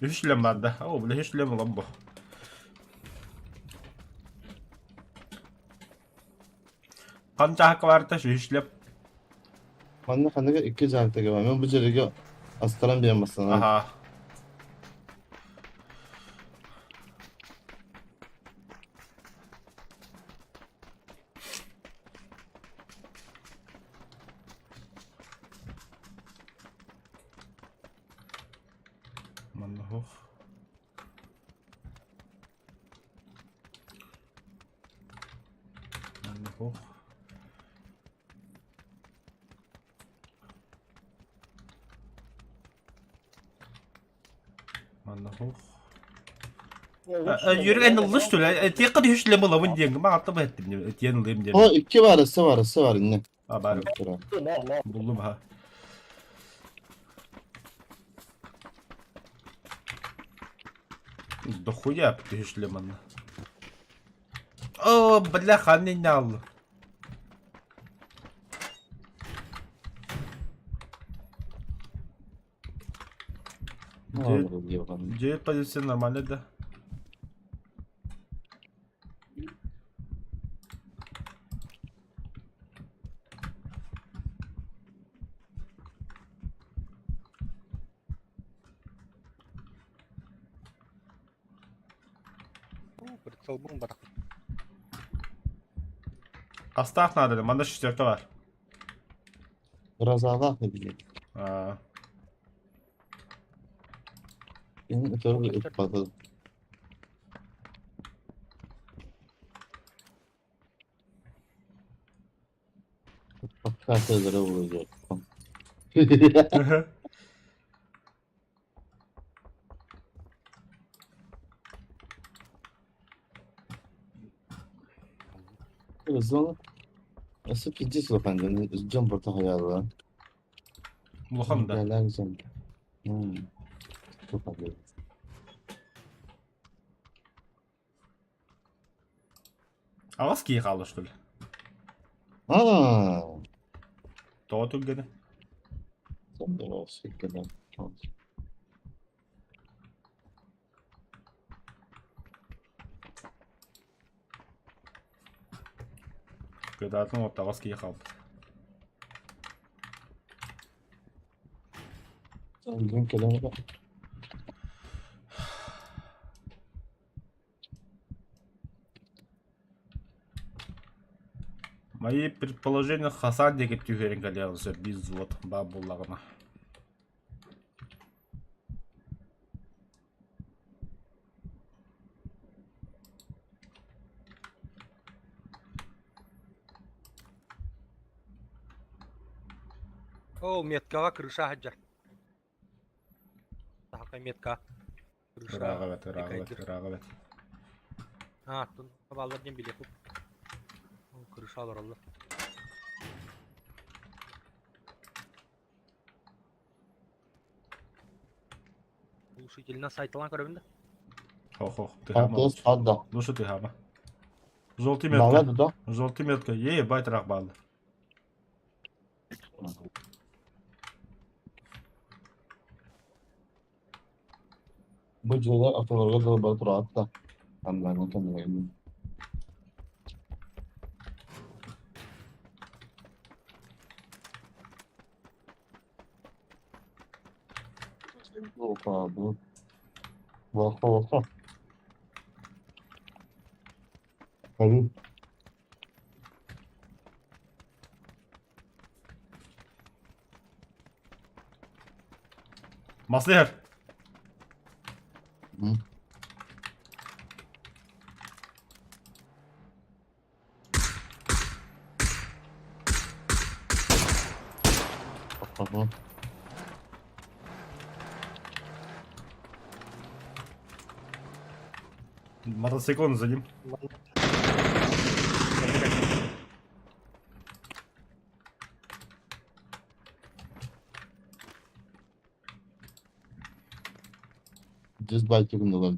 Үс шлем бар да. О, бля, үс шлем улам бу. Канча хакы бар та үс шлем. Манна ханыга 2 жантыгы бар. Мен бу жерге астаран берем масаланы. Аха. Манна хох. Манна хох. Манна хох. Yürü en lış tüle. Eti kadar hiç lema lavın diyen. Ma attı ettim. Etiyen lım diyen. О, 2 бар, 2 бар, 2 бар инне. Ha bari buldum ha. Дохуя птиш лимон. О, бляха, не нял. Где позиция нормально, да? Прицелбун бар. Астах надо, манда шестерка бар. Грозалах не билет. А, Benim ötörü ötpadı. Bak vuracak. Зона. Осы пиздец улахан дьон борто хаялла. Улахан да. Гэлэн зон. Мм. Тупа. Ағас кии хаалла что ли? Аа. Тоҕо түргэнэ? Кытаатын вот аҕыс киһи хаалбыт. Бүгүн кэлэн Мои предположения Хасан диэки түһэрин кэлиэҕин сөп биир взвод баар буоллаҕына. Ол меткаҕа крыша сылдьар. Сахалка метка. Крыша. Ырааҕа эбэт, ырааҕа эбэт, Икайдыр. ырааҕа эбэт. А, оттон бааллар диэн билиэхпит. Ол крыша олороллор. Глушительно сайталаан көрөбүн да. Ох-ох, тыһаама. Атыс хадда. Лучше тыһаама. Желтый Бала метка. да. Желтый метка. Ей, байтыраах баалла. Бу дьиэлэр ортолоругар дылы бары тураат да, аннааҥҥы кэмнэрин Опа, Tabii. Маслыһар. М. Ага. Мотоцикл за ним. Дизлайк гыннылар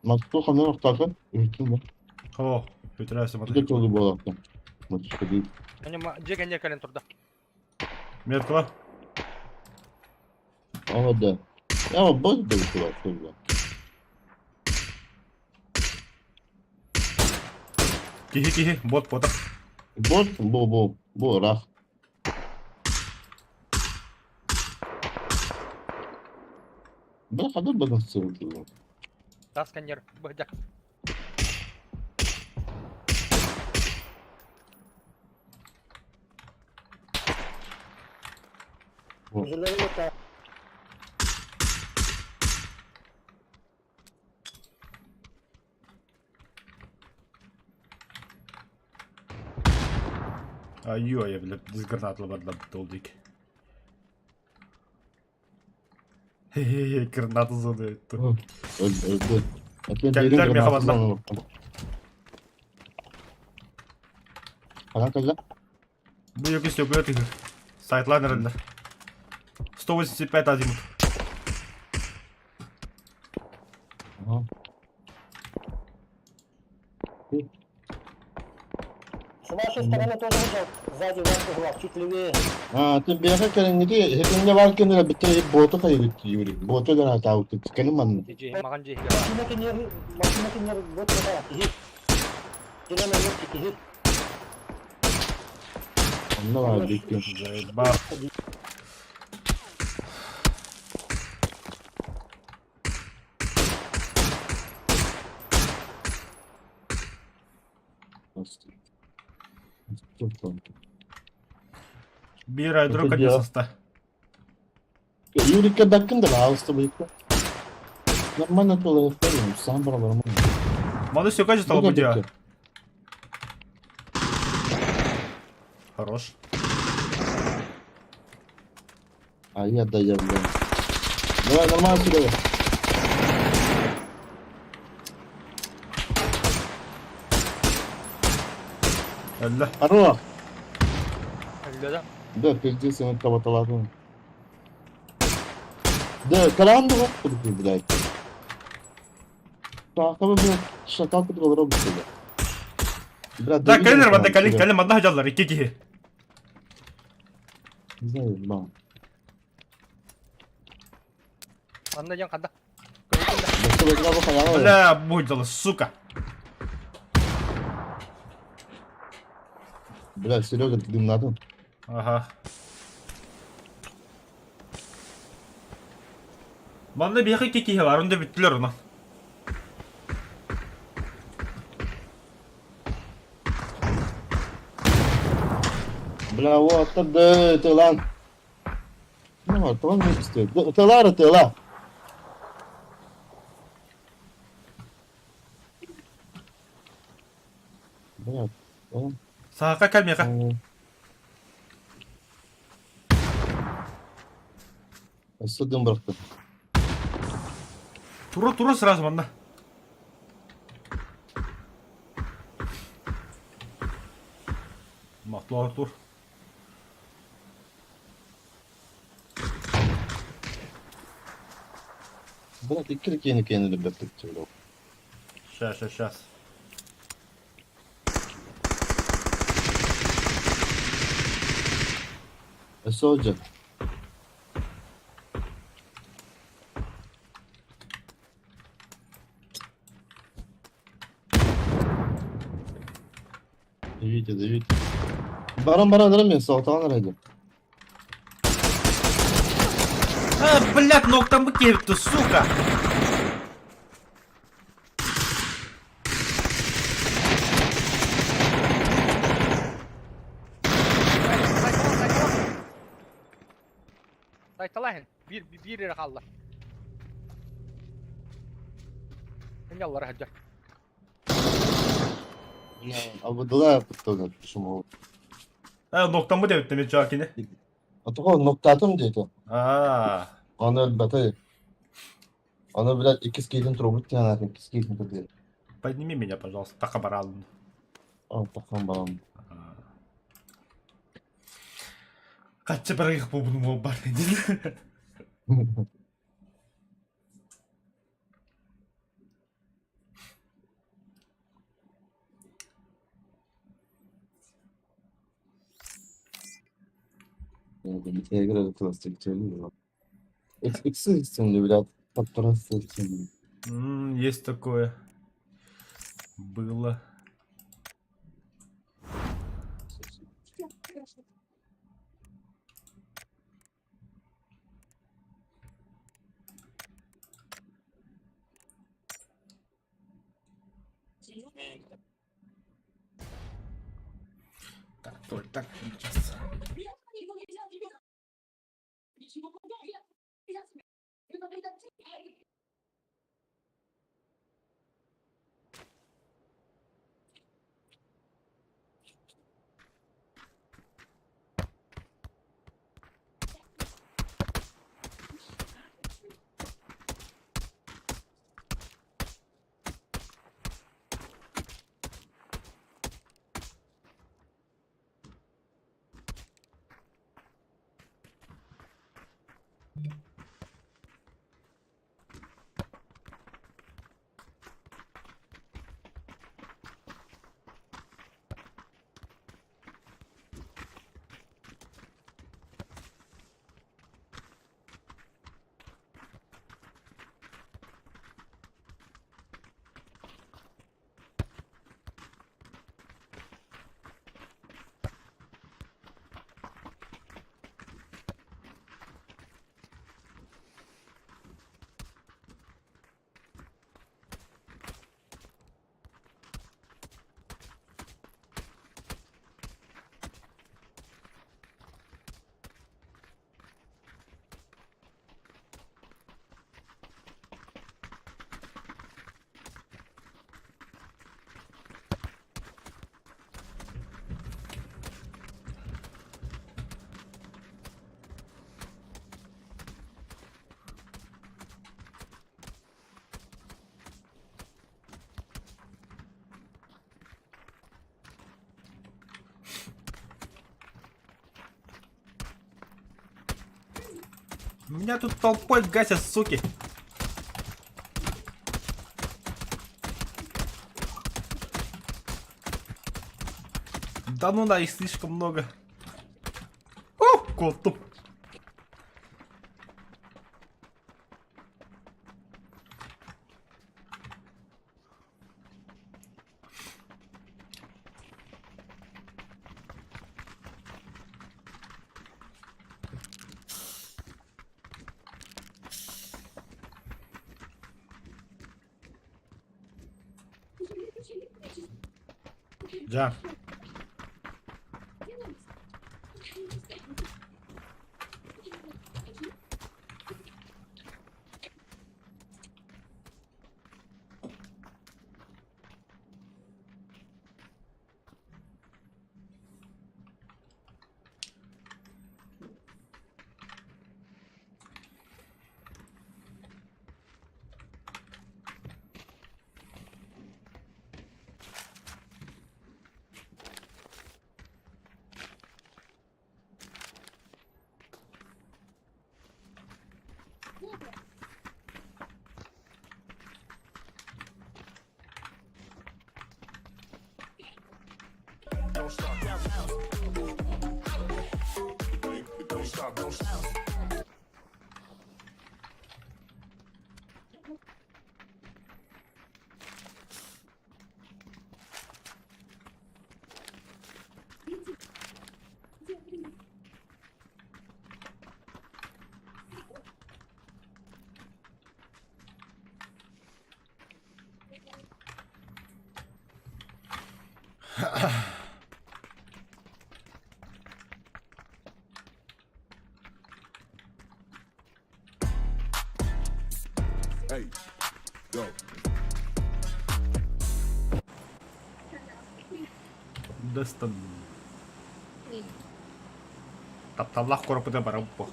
Москва ханна охтаахын? Үһүттүн ба? О, бүтүрээсэ Ити мотоцикл. кылы буолаахтан. Мотоцикл дии. Дьиэ кэннигэр кэлэн турда. Меткала. Ага да. Я бот был туда, что Киһи киһи, бот потах. Бот бу бу бу рах. Бля, хадыр бадын сырытылы. Тас сканер. Быһдьа. Айо, я, бля, дисгранатла барда толдик. Хе-хе-хе, граната задает. Öldü. Кэллэр миэхэ барда. Ханан кэллэ? Бу якис төкүлэ тыгыр. Сайтлаан эрэллэр. 185 азимут. Ага. С вашей стороны тоже видел, сзади вас угла, чуть левее. А, ты бэйэҕэ кэлиҥҥити эһэтиннэ баар кэннэ битэ буота хайыгыт Юрий. Буота да таабыт кэлин манна. Дьиэ, маҕан дьиэ. Машина кенер, машина кенер, вот такая, киһи. Зеленая метка, киһи. Онно баар бүккүн. Заебал. Биир айдро Это кадя дело. соста. Юрика баккын да баалыста быйыкка. Нормально тула сам барабарым. Маны все качество Буга будя. бикки. Хорош. А я да я, блин. Давай нормально сюда. Әллә. Хорош. Өллө да. Да, пиздец, я кого-то Да, каранды вот, блядь. Так, а вы, блядь, шакал который робит, блядь. Брат, Да, кэлэр манна кэлин кэлин манна хадьаллар икки киһи. Не знаю, бам. Манна диэн ханда. Да что вы играл, халява? Бля, будь сука. Бля, Серега, ты дым надо. Ага. Манна биһиэхэ икки киһи бар, онда бүттүлэр онон. Бля, вот, да, ты лан. Ну, это он не стоит. Это Лара, ты ла. Бля, он... Саака кэл миэхэ. Өссө дым бырахтым. Тура тура сразу манна. Махтал Артур. Блядь, икки киһини киэнэ өлөрбөппүт дии. Сейчас, сейчас, сейчас. Өссө сылдьар. Давите, давите. Баран баран баран мен соҕотоҕун эрэ А, блядь, ноктан киирбит, сука! Сайталаһын. Биир биир эрэ хаалла. Энньаллара сылдьар. Абыдылаа тутталар шумол. А, ноктаммыт эбит мен чаакини. Отого ноктаатым диэтэ. Аа. Аны өлбөтө. Аны, блядь, иккис киһитин турбут диэн аатын иккис киһитин турдур. Подними меня, пожалуйста, таха баралын. Алтахан балам. Хаччы барыах буолбутум буолбар диэн. Игры Иксы блядь, подпросто. Есть такое. Было. Так, Толь, так, сейчас. Меня тут толпой гасят, суки. Да ну да, их слишком много. О, коту. Дьэ. Дастан. Тапталлаах куораппыта барабыт бу.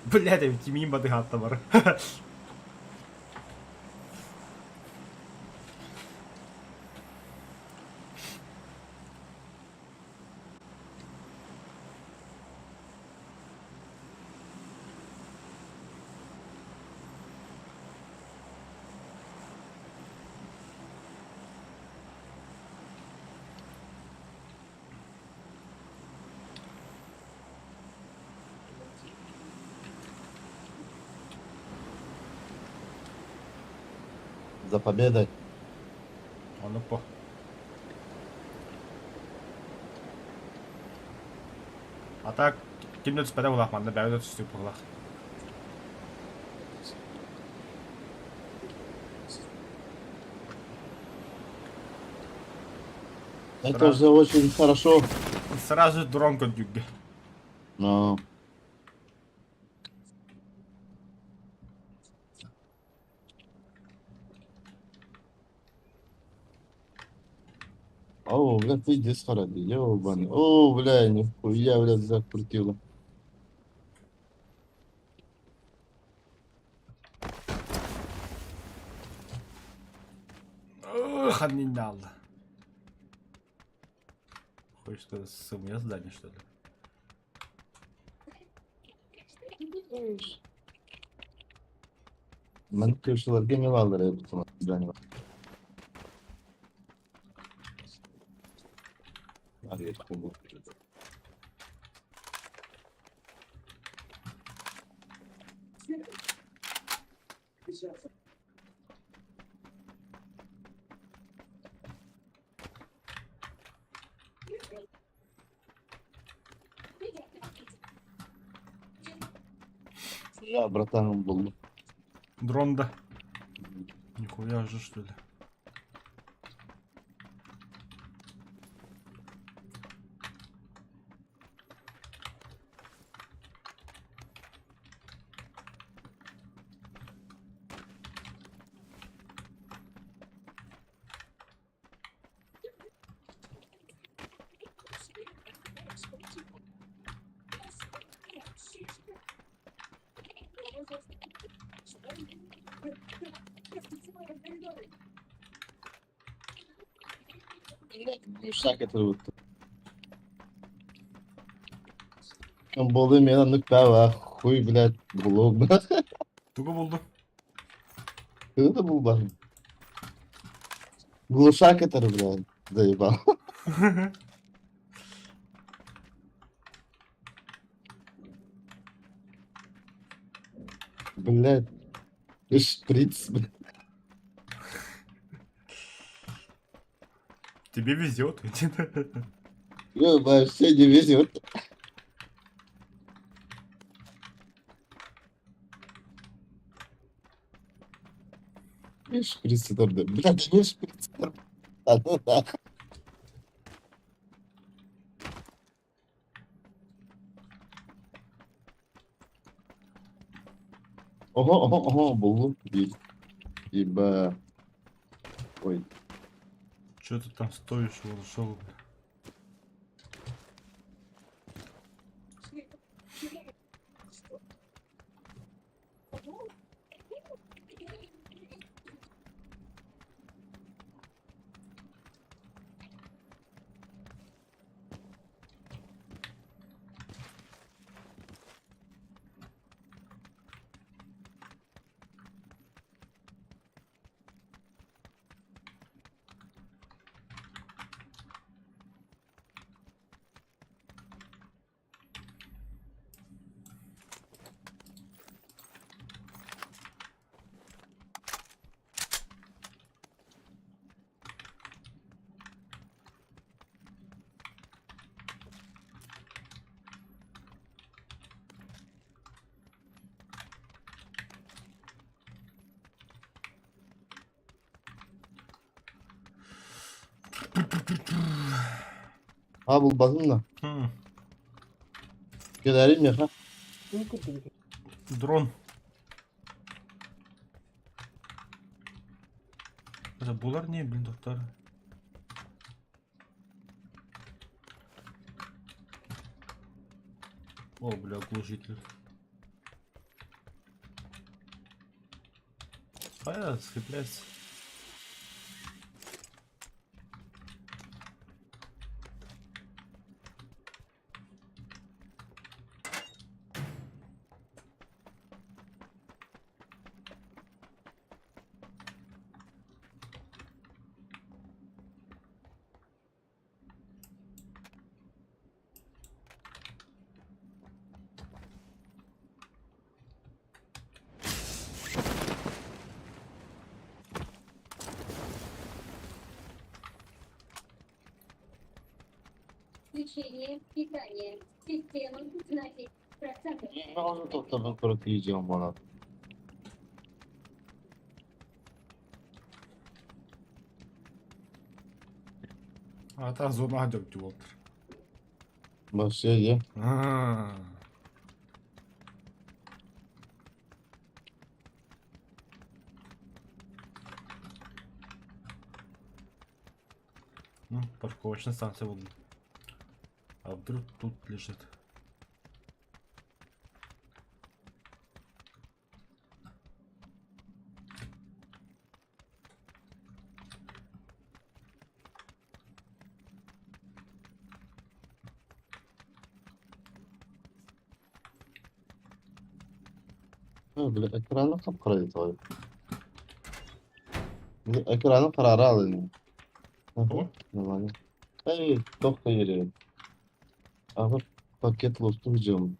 Блядь, я тимин бадыхатта бар. За победой. Ону по. А так, ким да түспэтэ булах манна бэйэ да түстүк булах. Это Сразу, уже очень хорошо. сразу дрон көрдүүргэ. Но... О, бля, пиздец ради, ёбаный. О, бля, нихуя, бля, закрутила. Ханнин алды. Хочешь сказать, сымья здание, что ли? Мен köşelerге мен alır bu здание. Я, братан, был. Дрон да. Нихуя же, что ли? Шаг это вот. Болы мен нүкпә хуй, блядь, булу. Тугу булду. Это был бар. Глушак это, блядь, заебал. Блядь. Шприц, блядь. Тебе везет. Ну, вообще не везет. Не шприц, это, блядь, не шприц. А ну нахуй. Ого, ого, ого, буллу. Еба. Ой. Че ты там стоишь, вон шел, бля? А булбатым да. Хм. Кэлээрий миэхэ. Дрон. Это булар не, блин, доктор. О, бля, глушитель. А, скрепляется. Включение питания. Система на 10%. Ону тохтобун курут иидьиэм буолан. А та зона дьопту болтыр. Вообще е. А. Ну, парковочная станция вот. А вдруг тут лежит? Бля, экраны хап-хара тоҕой. Экраны харара алын. О. Нормально. Эй, тохто yeri. Abi paket lostum canım.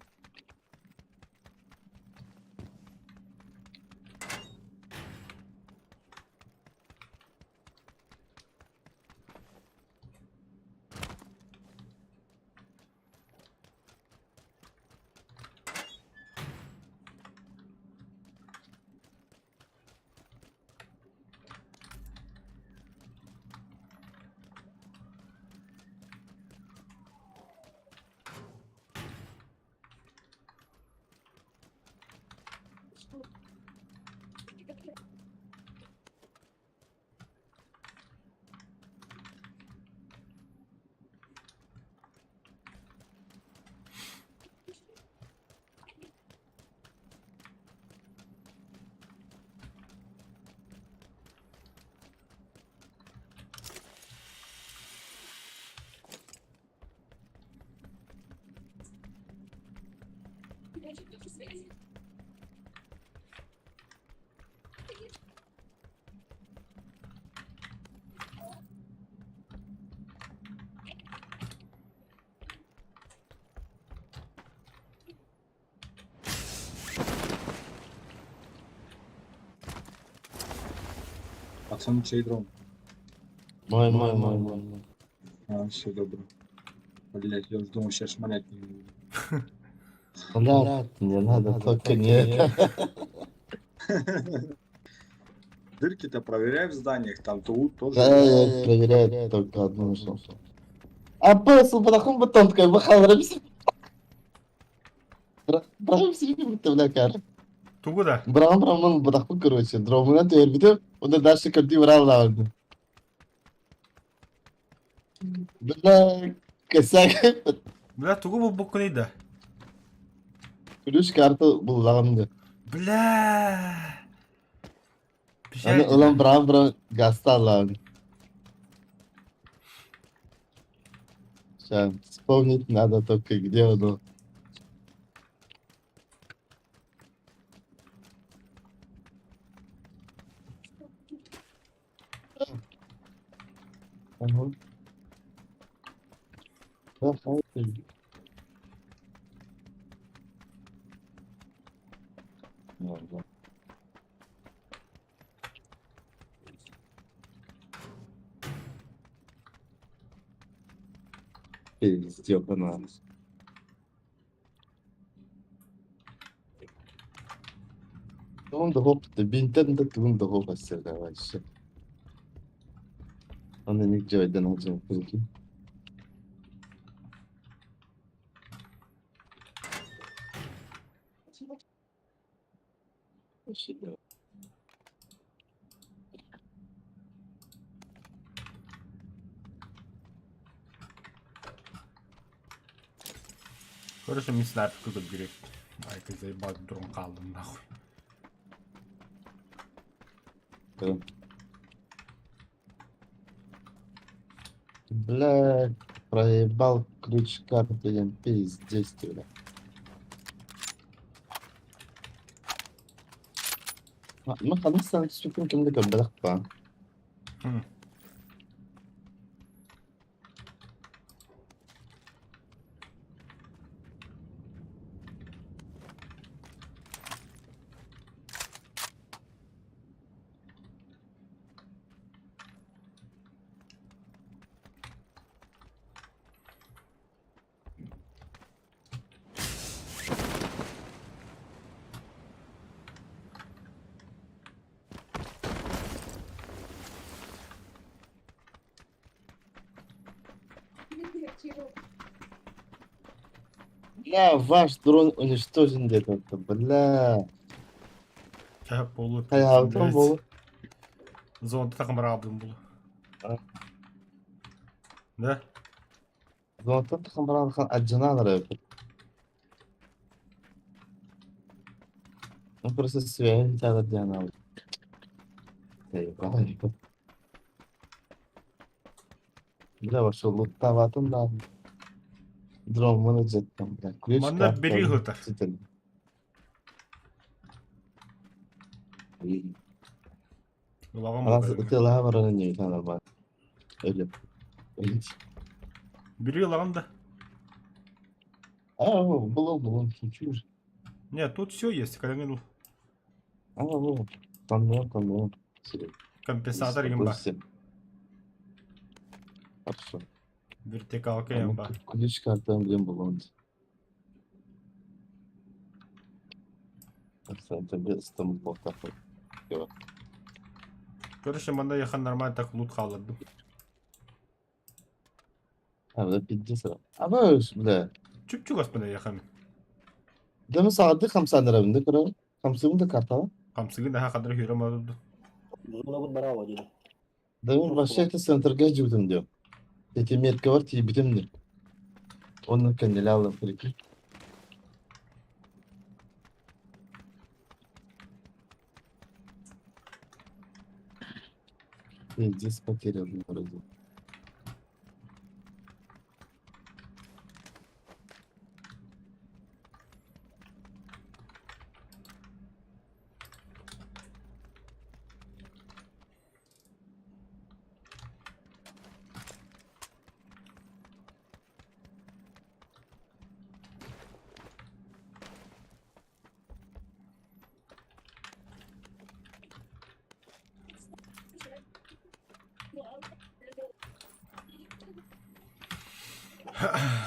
Пацан, чей дрон? Мой, мой, мой, мой. А, все добро. Блять, я уж думал, сейчас шмалять не буду. Блядь, не надо, только не это. Дырки-то проверяй в зданиях, там тут тоже. Да, я проверяю только одну нашел. А песл, брахум бетон, такой, бахал, рабси. Брахум себе бля, кар. Тугу да? Брахум, брахум, брахум, короче, дромына тербитим, онда дальше кабди брал лавды. Бля, косяк. Бля, тугу бу буккуный да. Ключ карта буллаганды. Бля. Аны улам брам брам гаста лавды. Сейчас вспомнить надо только где оно. Ага. Да, хватит. Ладно. Пиздец, она. Тугун дохуп, бинтен да тугун дохуп вообще. Оны ник дьайдан сылдьыбыппын. Короче, мин снайперка көрдүрүк. Айка заебал дрон хааллым нахуй. Бля, проебал ключ карты, пиздец тебе. Ma ханыс түспүккүн ким да көрбөтөх баа. Бля, ваш дрон уничтожен где-то, бля. Буолу. Хайаабытым буолу. Зонта тахамраабын булу. Да? Зонтан тахамраан адьынаан эрэ Ну просто связь диан Бля, вообще луттаабатым да. Дроммун ыдьыттым, бля. Ключ Манна бери ыһытар. Улаҕам Ытыалаһа баран инньэ нормально. Өлүм. Бери ылаҕын да. А, было, было, шучу. Нет, тут все есть, когда минул. А, ну, там, ну, там, ну. Компенсатор имба. Хорошо. Вертикалка имба. Ключ карта блин был. Короче, манна яхан нормально так лут хааллардым. А, пиздец. А, бля. Чүп-чугас бына яхан. Дemi саҕардыы хамсаан эрэбин да көрөбүн. Хамсыыбын да картаҕа. Хамсыгын аха хадыр хүрэ модуду. Зонабыт бараба диэн. Дemi вообще это центрга жибитим диyor. Эти метка бар тиийбитим диyor. Онно кэннилэ аллым прикинь. Пиздец потерял вроде.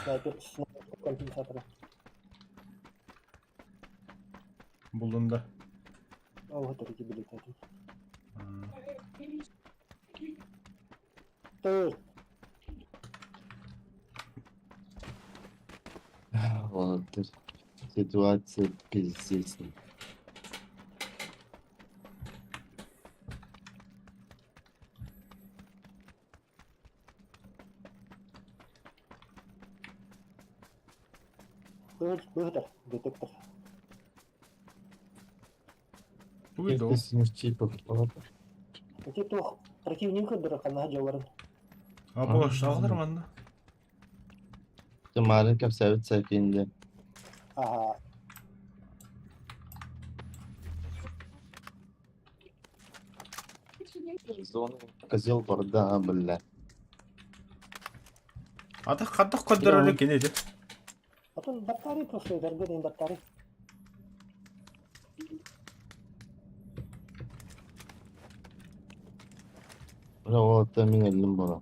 Снайпер, снайпер компенсатора. Булдун да. Ол это билет. Ты Вот ситуация пиздец. Выгодер, детектор. Уйду. Ити туох противник көрдөрө ханна дьалларын. А бу шаҕалар манна. Маарын кэпсээбит сакинде. Ага. Козел барда, бля. Ата хаддах көрдөрөр кини ди. Потом батареи просто дорогие батареи. Бля, вот мин өллүм бара.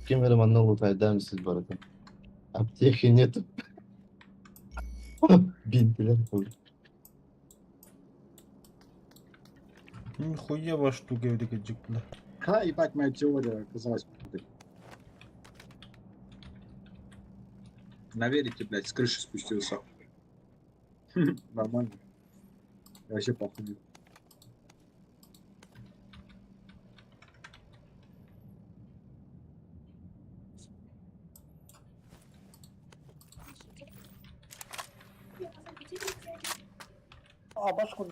Ким эрэ манна лутайдаан сис барата. Аптеки нету. Бинтилер. Нихуя штука эбит дьик бля. Ха, ебать, моя теория оказалась правдой. На велике, блядь, с крыши спустился. Нормально. Я вообще похуй. А, башку.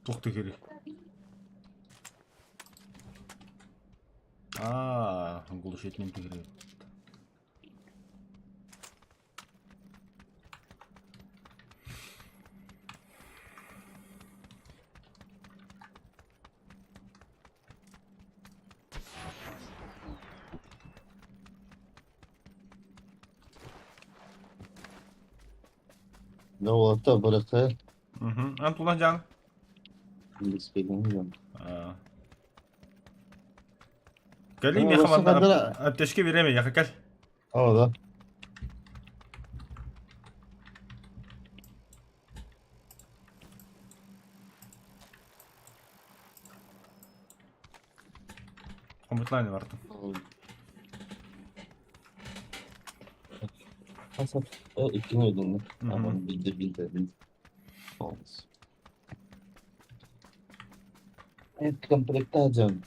Тух ты А, глушить не тигры. Да вот, бырахы. Угу. Антуна Дян. Билбэппин. Кали Ну, меха осы қадыра. аптечке береме, я кал. О, да. Омытлайн вартым. Хасап. Иккини өйдөннө. Мгм. Аман билди, билди, билди. Olsun. Evet, комплектация.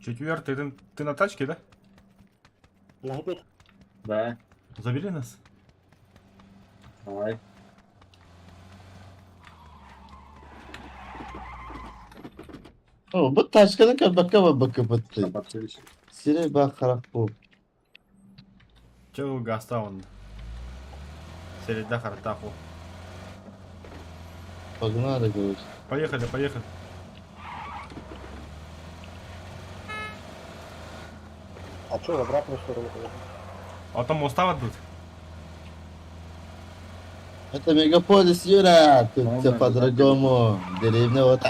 Четвертый, ты на тачке, да? Лайбет. Да, Забери нас. давай. О, бу тачканы кабакка бакка батты. Подсылись. Сире ба харак бу. Че гаста он? Середа хартаху. Погнали, короче. Поехали, поехали. А чё, в обратную сторону поехал? А там устава тут? Это мегаполис, Юра! Тут Ну, все да, по-другому. Деревня вот...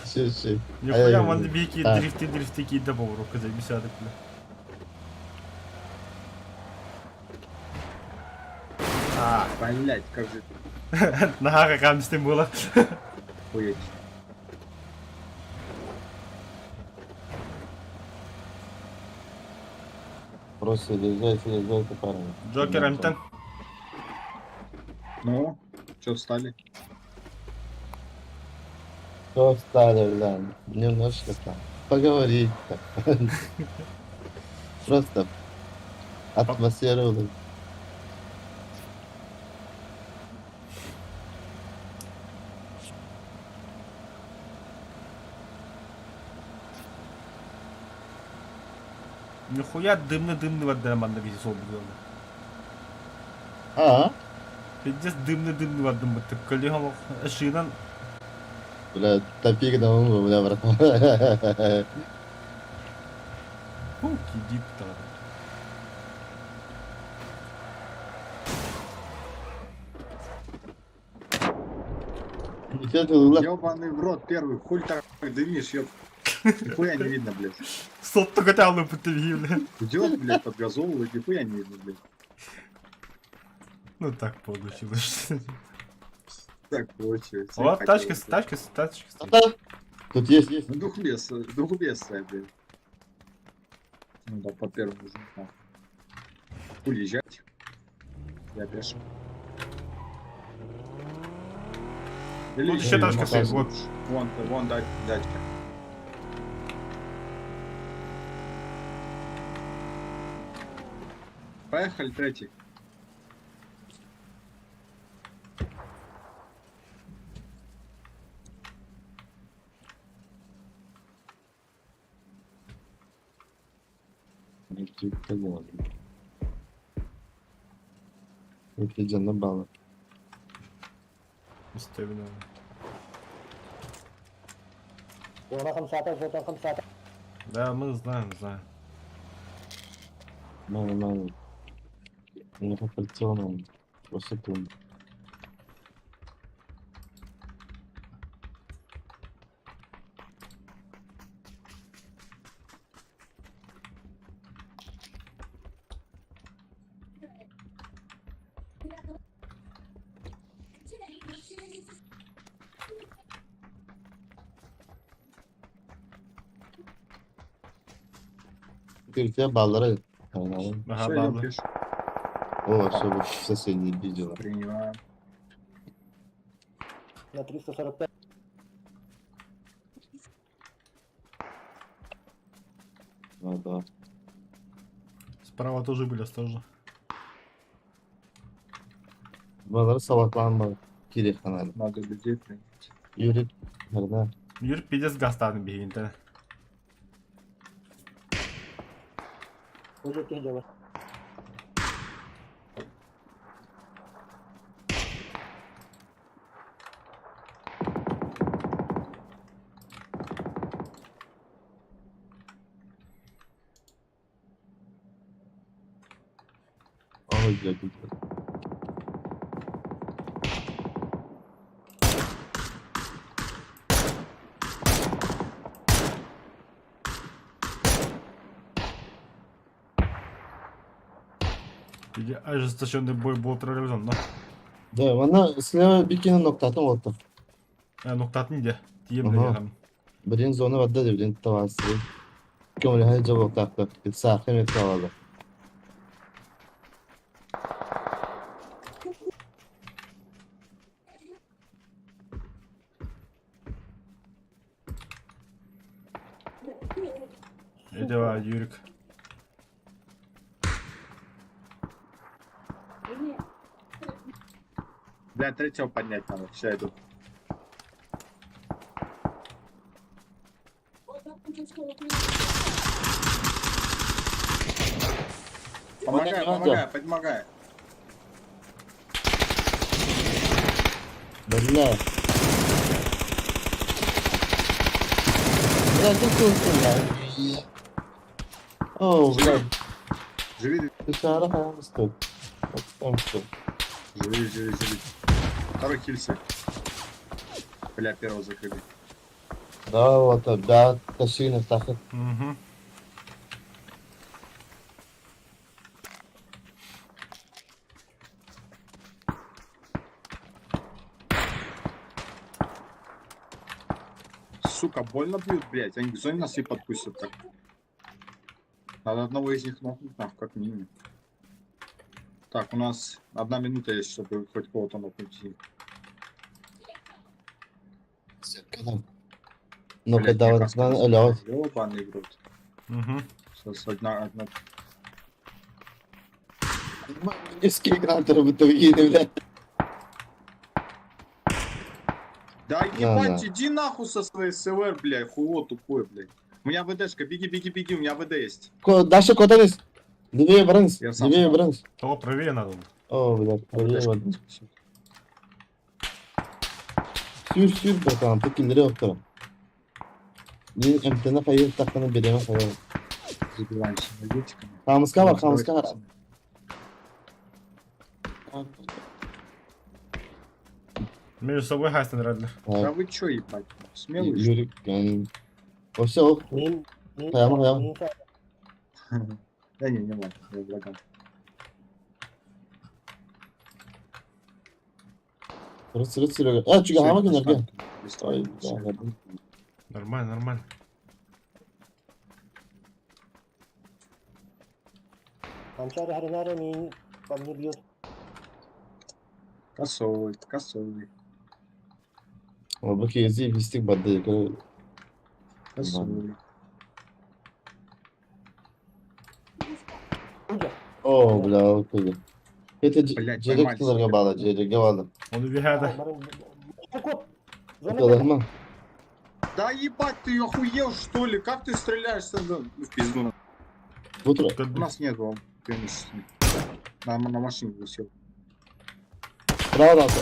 Ши-ши. Нихуя, Эй, вон бики, а. дрифты, дрифты, какие-то рука за десяток, бля. А, Блять, как же нога какая с ним было. хуеть. Просто езжайте, езжайте, парни. Джокер М10. Ну, чё встали? Что встали, бля? Немножко там. Поговорить так. Просто атмосферу. Нихуя дымный-дымный вода манна вези сол был. А, Пиздец дымный-дымный вода мы так коллегам шинан. бля, топик на ум, бля, брат. Фу, кидит там. Ничего ты ула. Ёбаный в рот первый, хуй так дымишь, ёб. Нихуя не видно, блядь. Сот только там бля. Идет, блядь, подгазовывает, нихуя не видно, блядь. Ну так получилось. Так получилось. Вот, тачка, тачка, тачка. стоит. Тут есть, есть. Ну, двухлесая, блядь. Ну да, по первому же. нахуй. Уезжать. Я пешим. Или Тут еще тачка стоит, вот. Вон, вон, да, дачка. Поехали, третий. Ити дьонно бааллар. Истэбин. Зона хамсаата, зона хамсаата. Да, мы знаем, знаем. Мало, мало. Не по прицелам. Просто тум. Киртия баллары. Ага, Все, идем баба. пеш. О, все, вот соседи видела. Принимаем. На 345. Да, да. Справа тоже были осторожно. Баллары салакланма. Киреханар. Надо людей принять. Юрик. Nerede? Юр пиздец гастан бегин-то. Уже киһи Ой, блядь. Или ожесточенный бой был прорыван, но... Да, вона слева бикини ноктатын oldu. Ноктатын де. Тием Ага. де. Birin zona vadda birin tavası. Көмөлө хай жабок такты. Сахын эт алады. Давай, Юрик. Бля, третьего поднять надо. Все, иду. Помогай, Надо. помогай, помогай. Бля. Бля, ты тут, бля. О, бля, Живи, dışarı hayalmıştı. Отстамшты. живи, живи, живи. Второй хилься. Бля, первого закрыли. Да, вот, да, тащи тахы. Угу. Сука, больно бьют, блядь. Они к зоне нас и подпустят так. Надо одного из них нокнуть, нахуй, как минимум. Так, у нас одна минута есть, чтобы хоть кого-то нокнуть. Ну, Блядь, когда мне вот, каска на, не алло. Ёбаный в рот. Угу. Сейчас одна, одна. Низкий экран робити, бля. Да ебать, да. иди нахуй со своей СВР, блядь, хуйло тупое, блядь. У меня ВДшка, беги, беги, беги, у меня ВД есть. Даша, куда лез? Левее бронз, Я сам левее сам. бронз. Того правее надо. О, блядь, правее ВДшка. вот. Sür sür bakalım, peki nereye oturalım? Bir MTN hayır takını birine koyalım. Забиваемся энергетиками. Хамыска var, Давайте, хамыска var. пацаны. Между собой хастен Редлер. Да вы чё, ебать, смелые, что ли? Yürü yani. Oysa o Мин, мин, Прямо, прямо. мин Да не, не ладно, я врагам. sıra sıra sıra. Ha çünkü hama Всё, gönder gel. без Ay, танка, всё. ya, Нормально, нормально. Хамчары харинары мин, по мне бьют. Косой, косой, Ama bak yazı pislik badda yukarı. косой. Oh bla okey. Peki Блядь, Cerek поймали kılarga себя. bağlı, Cerek'e bağlı. Он убегает. Кот! Зона Kılarma. Да ебать, ты охуел что ли? Как ты стреляешь? В пизду. Бу тура. У нас нет вам преимущества. На машине висел. Справа да.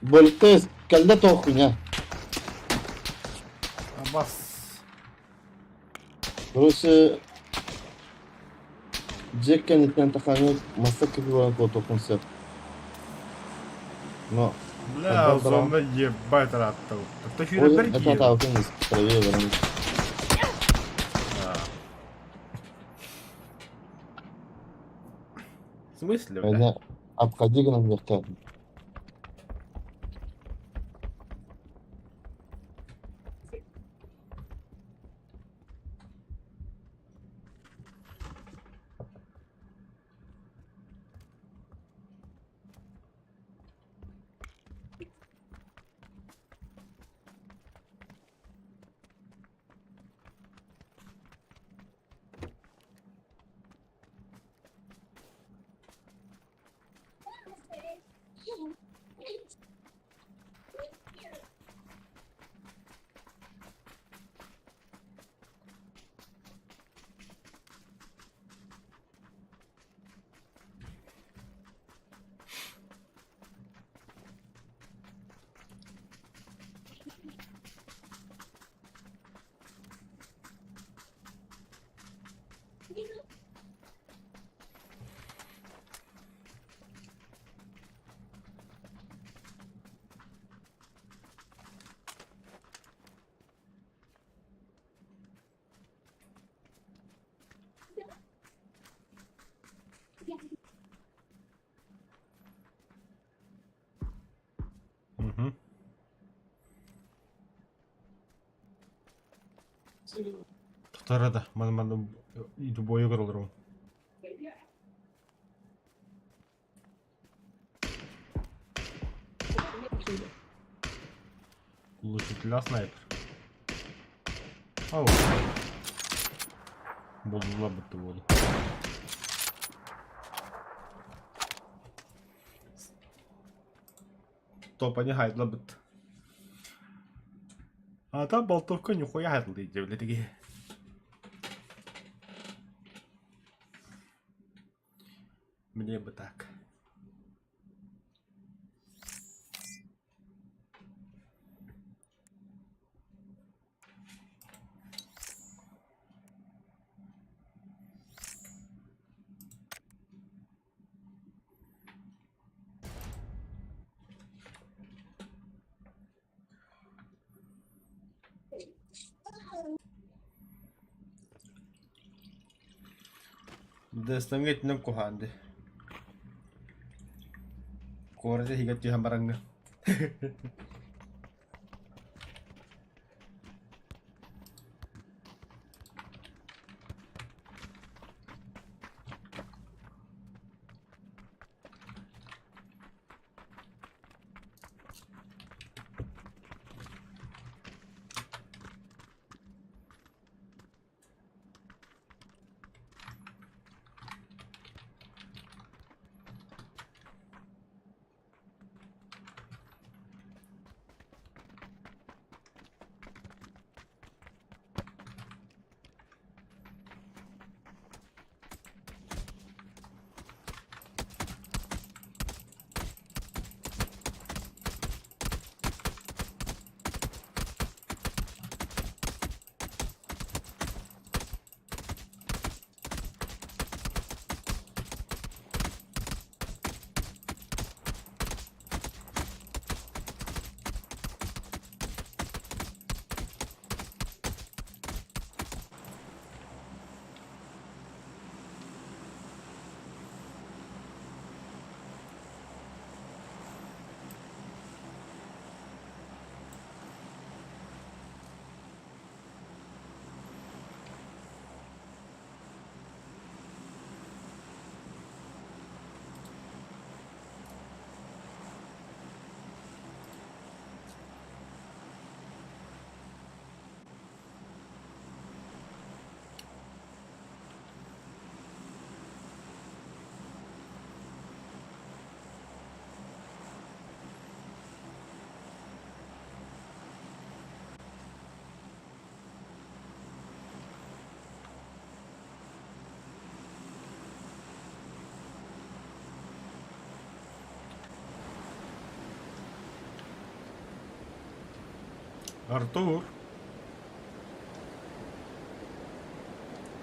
Больтес, кэллэ тоох хуйня. Абас. Короче, Джек кэнниттэн таханы масса кыбылан куотуохпун сөп. Но Бля, Онтон баран- зона ебать раттал. Кто Ой, фюрер это атаакын правее баран. В смысле, бля? Эне обходи гынан диэхтээтим. Угу. Вторая, ман ман любой игру. Глушителя снайпер. Ау. Буду лабать воду. Топа не хайдлабыт. А там болтовка нихуя хайдлы такие. Мне бы так. Дэстэҥҥэ куһаан дии. Куорат иһигэр түһэн бараҥҥын. Артур.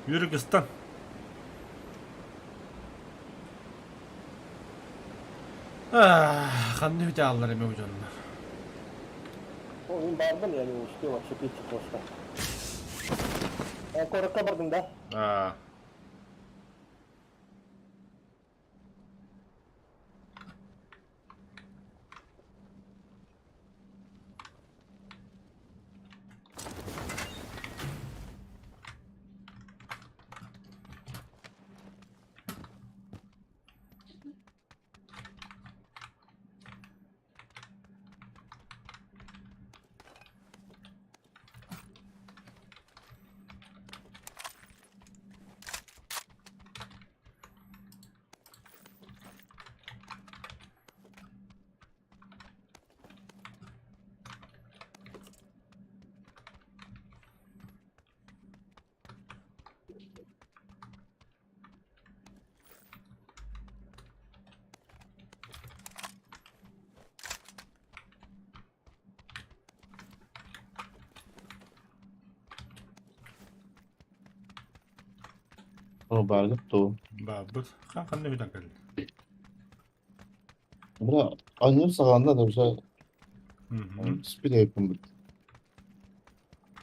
Юрик ыстан. Ханна үтэ ааллар эми бу дьоннор. Ну, мин баарбын, я не успел отцепиться просто. Куоракка бардым да? Аа. О, бааргыт дуу? Баарбыт. Хаан ханна бүтэн кэллэ? Бля, аньым саҕаланна да уже түспүт эбиппин.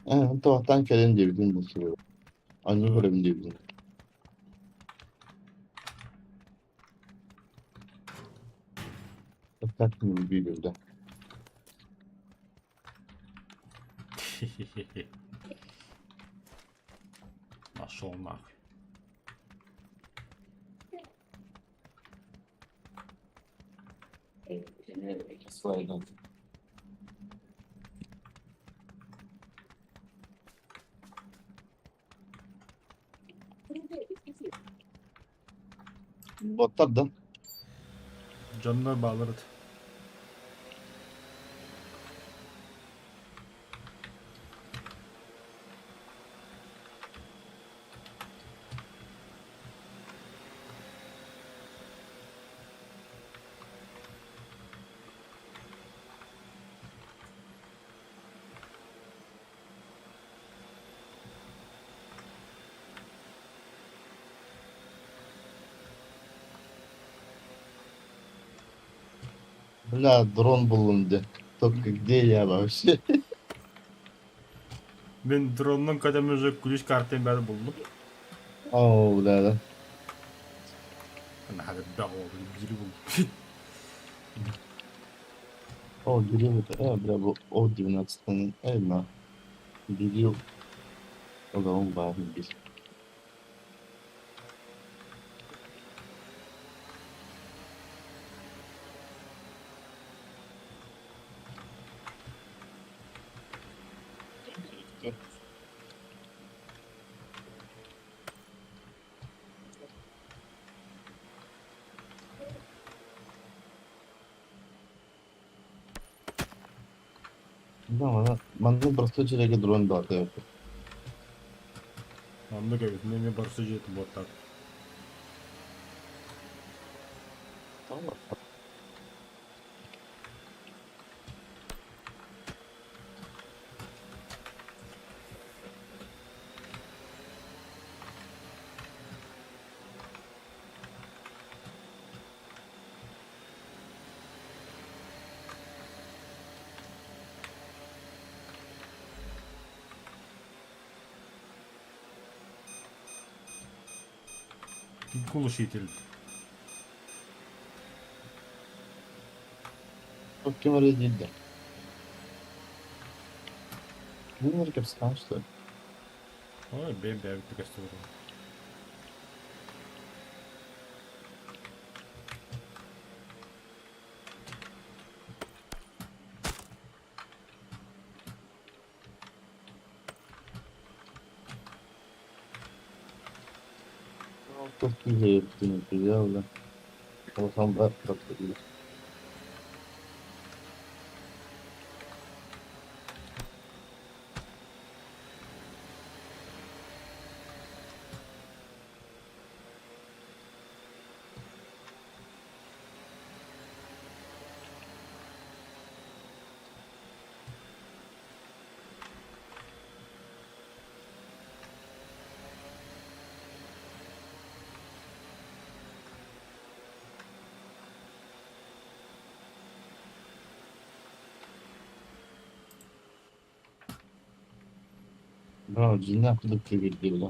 Ээ, туохтан кэлэн диэбитин булсубут. Анньы көрөбүн диэбитин. Так не убили, да. Пошел нахуй. Боттар да. Дьоннор бааларыт. Бля, дрон буллум дии. Только где я вообще? Мин дроннун көтөм уже ключ картын бәрі булдум. О, бля, да. Наһаа элбэх оҕо биири булдум. О, бери это, бля, бу О-12 на бери оҕом баар бир. Да, манна боростуой дьиэгэ дрон баар Оннук эбит, мин эмиэ боростуой дьиэтин буоттаатым. Глушитель. Ким эрэ диир Мин эрэ кэпсээн что ли? Ой, бэйэм бэйэбит көстүбүт. Киһи да. Улахан бар Браво, дьиҥнээх курдук күүһүрдүү бile.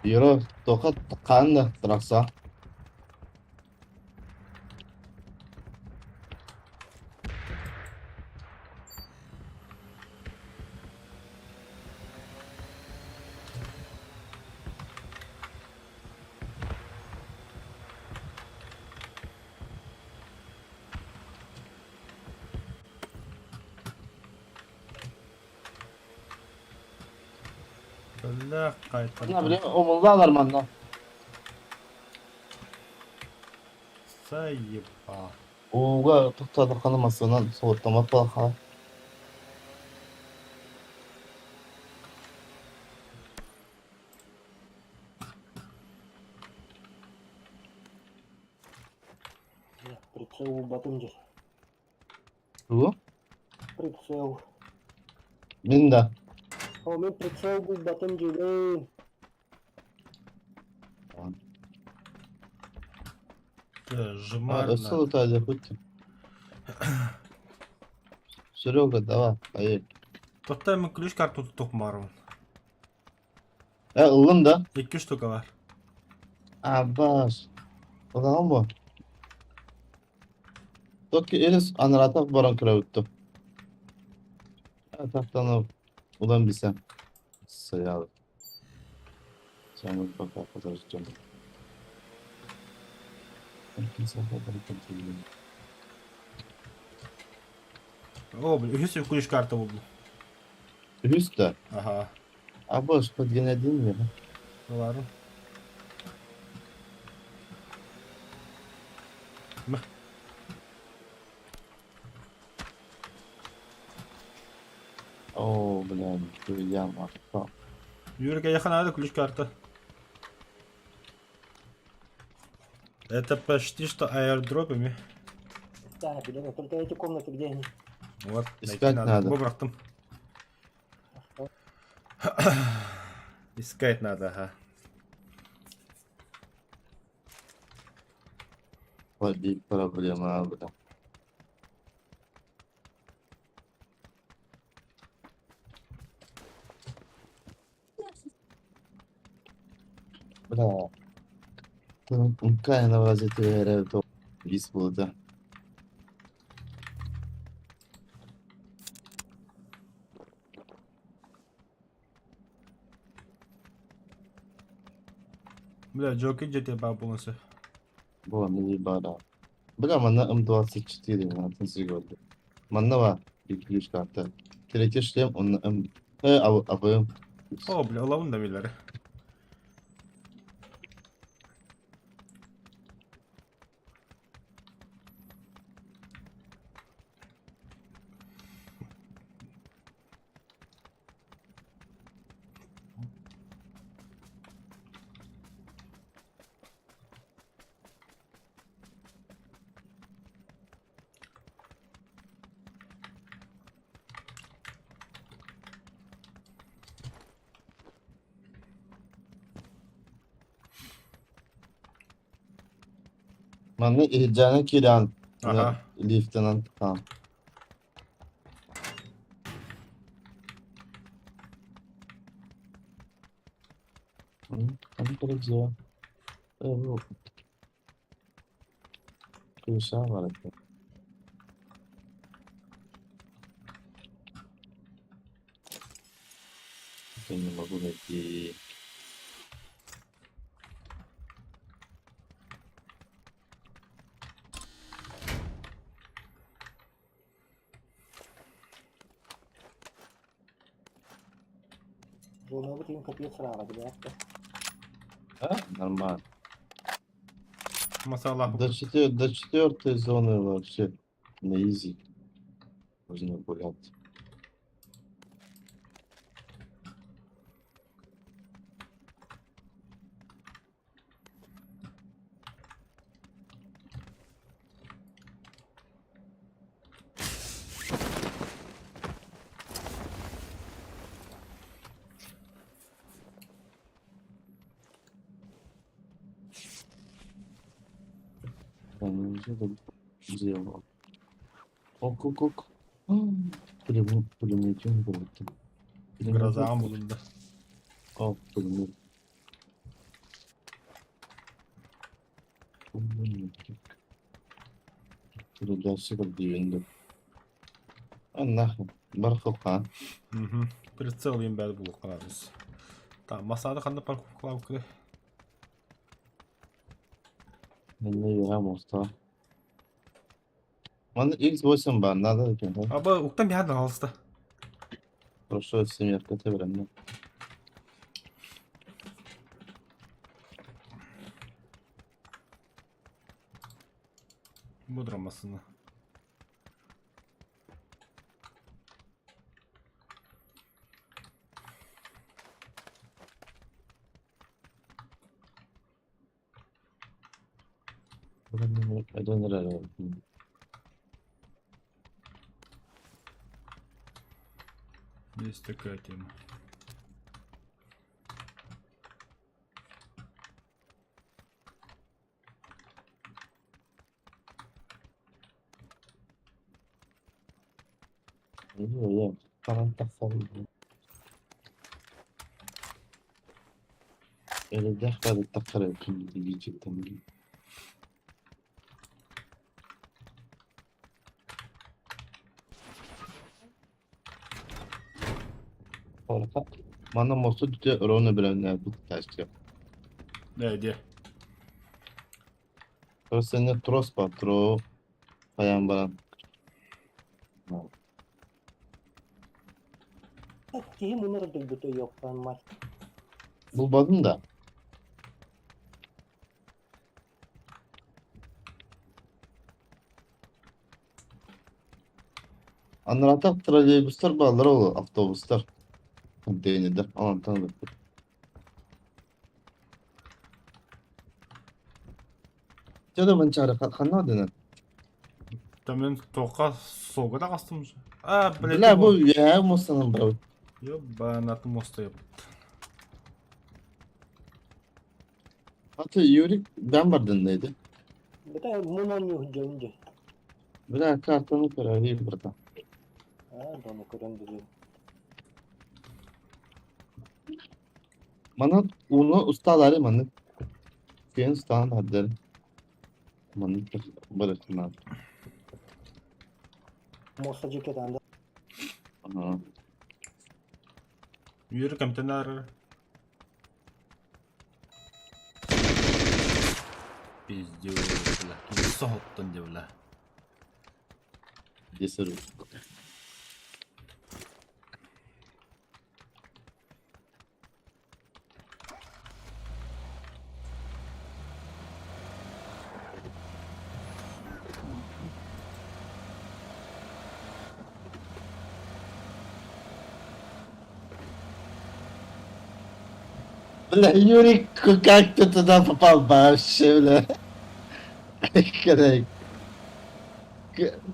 Юра, тоха хаан трасса. Бля, Манна били умуллаалар манна. Заебал. Ууга туттадаххына массыынан суоттаммат буоллаххына. Прицел булбатым дии. Тугу? Прицел. Мин да. О, мин прицел булбатым диибин. Жмар Өссө лутаадыахпыт. Серега, давай, поедь. Тоқта мен ключ карту туттук барбын. Э, ыллым да? Икки штука бар. Абаш. Ылаҕын буо? Токки Элис анараатах баран көрөбүт Атахтанып улам билсэм. Сыйаабыт. Саҥа пока подождем. О, блин, үһүс ключ карта булдум. Үһүс да? Ага. Абаш подгенедин mi? Ыларым. О, блин, яма. Юрка, я надо ключ карта. Это почти что аирдропами. Да, блин, только эти комнаты где они? Вот, найти Искать надо. Бу бырахтым. Искать надо, ага. Биг проблема, бля. Бля. Умкайна вазетера то бис буолда. Бля, Джоки где тебя полностью? Бу мини бара. Бля, манна М24 атын сигорды. Манна бар bir ключ карта. Третий шлем, он М... Э, а, АВМ. О, бля, ылабын да билэр. Манна иһирдьээнэ киирэн Ага. Лифтынан там. Я не могу найти. Зонабыт иһин капец ыраҕа билээт А? Нормально. Масалах. До четвертой зоны вообще на изи. Можно гулять. Дело. Ок, ок, ок. Пулеметин болду. Гроза булунда. О, пулемет. Пулеметик. Дальше как дивенде. А нахуй. Бархалка. Угу. Прицел им бәд булук карабыз. Так, масаны ханна парковкалап кире. Не я моста. Ман X8 бар, надо екен. Аба уктан биядан алыста. Прошу семерка тебрем. Будрамасына. Есть такая тема. Манна мосту түтэ ровно билэн бут тачка. Да, иди. Просто не трос по тро баян баран. Киһи мунар дойдута йоктан мас. Булбадым да. Анратак троллейбустар баалар ол автобустар. Контейнердер. Алан танып. Жада манчары ханна дена. Там мен тоққа солға да қастым. А, блядь. Бля, бу я мостанан бар. Ёбанатын моста ёп. Аты Юрик ben бардын deydi. Бета мунан юхжонжу. Бля, картаны көрөр братан. А, дону көрөн бири. Мана уну усталары маны. Кен устан хаддар. Маны бырыкна. Моста жекет анда. Ага. Юрик амтенар. Пиздец, бля. Соттон деп, бля. Десер. Бля, Юрик, как ты туда попал вообще, бля? Когда...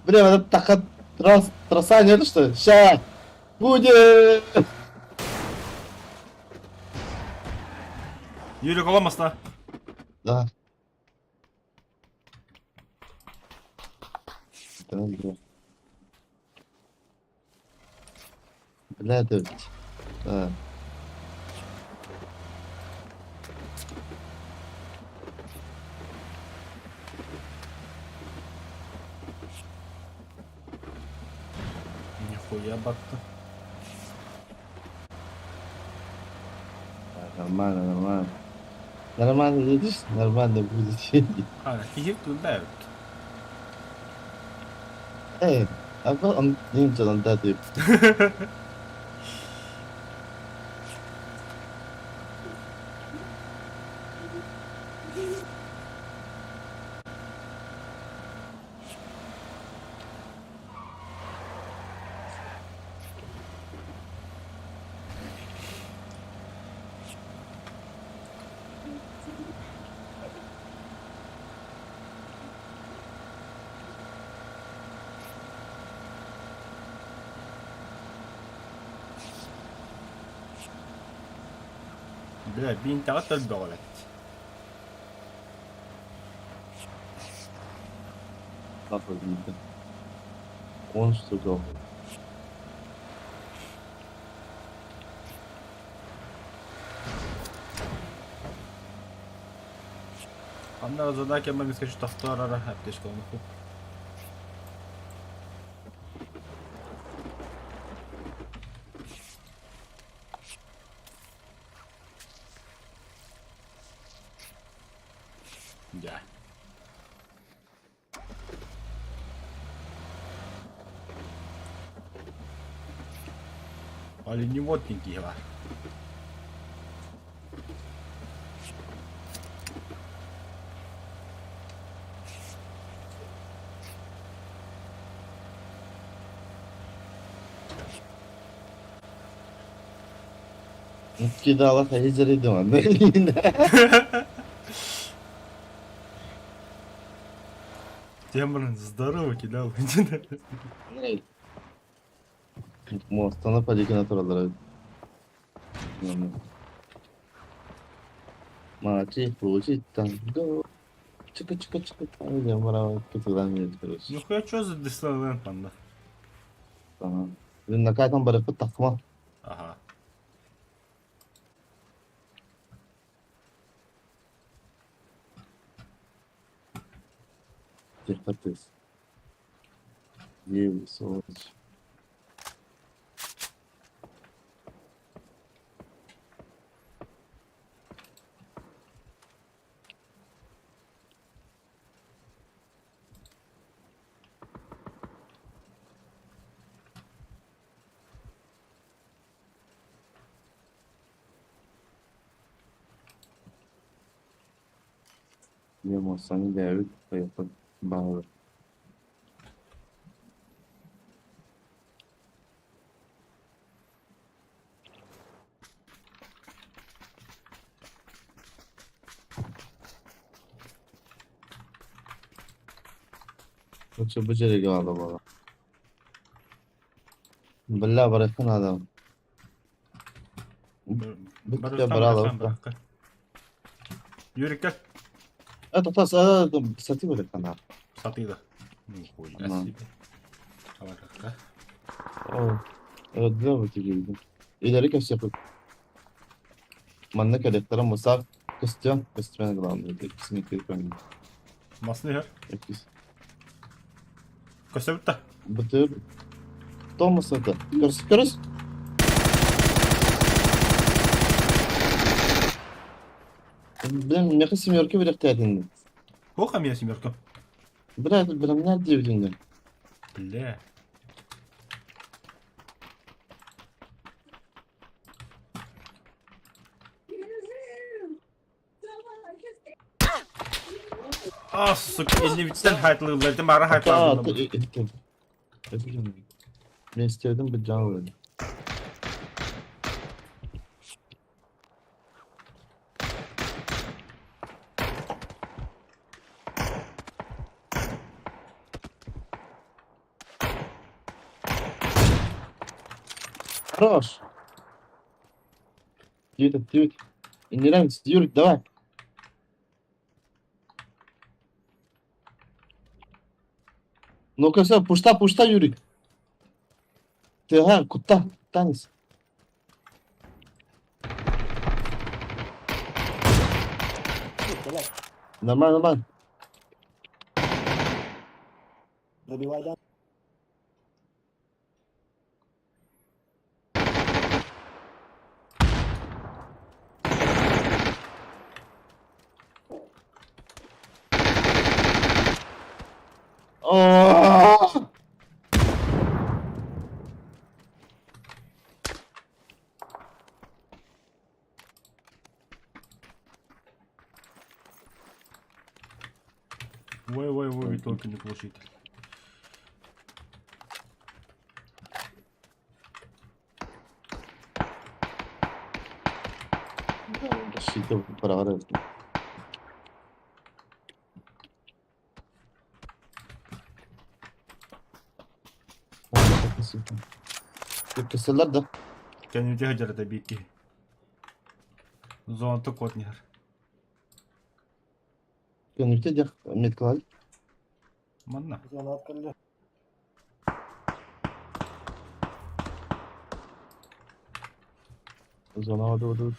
Бля, вот это такая трос, троса нету, что ли? Ща! Будет! Юрик оламасна. Да. Кэттэнэн дуо? Бля, это ведь. А, Нихуя батта. Нормально, нормально. Нормально едешь, нормально будет ездить. А, киһи туллаабыт. Эй, а он немцы он да ты. Бля, биинтэҕэ төлбөҕө эбит. Папа видно. Он что должен? Анна задание мы скажу, что вторая аптечка он Да. Оленеводник киһи Кидала ходить дома. Темрин здорово кидал. Мостана падикина тураллар. Молодцы, получить там. Чика чика чика там я мара кытылан короче. Нихуя что за Disneyland манна? Накайтан барыппыт тахма. Ага. Технатыс. Сволочь. Мосаны бэйэбит хайыахпыт баҕарабыт. Лучше бу жерге баала Бля, барыахха наада. Бүттэ бараалабыт да. Юрика. Это тас сатыы барыахха наада. Сатыыда. Нихуя себе. Барыахха. Оо, Öldüler bu İleri кэпсиэхпит. Манна кэлиэхтэрэ Мусав көстүөн, көстүмэн главное. Иккисин икки Масны иһэр. Иккис. Көстөбүт да. Бытыр. Томас это. Көрүс, көрүс. Блин, меха семерка берехтээтинни. Туох эмиэ семерка? Бля, бэлэмнэр диэбитинни. Бля. А, сука, иннибиттэн хайтлыыллар, ити маара хайтлаабын. Мен истердим bir can verdi. Хорош. Тют, тют. Иннилэн, Юрик, давай. Ну-ка все, пушта, пушта, Юрий. Тыаһа, кутта, танец. Нормально, нормально. Добивай, да. О! Ой, ой, ой, только не глушитель. Быраҕар Кэсэллэр да? Кэнники сылдьар этэ биир киһи. Зоната кот ньыһар. Кэнники диэх меткалаай. Манна. Зона открыли. Зонаҕа да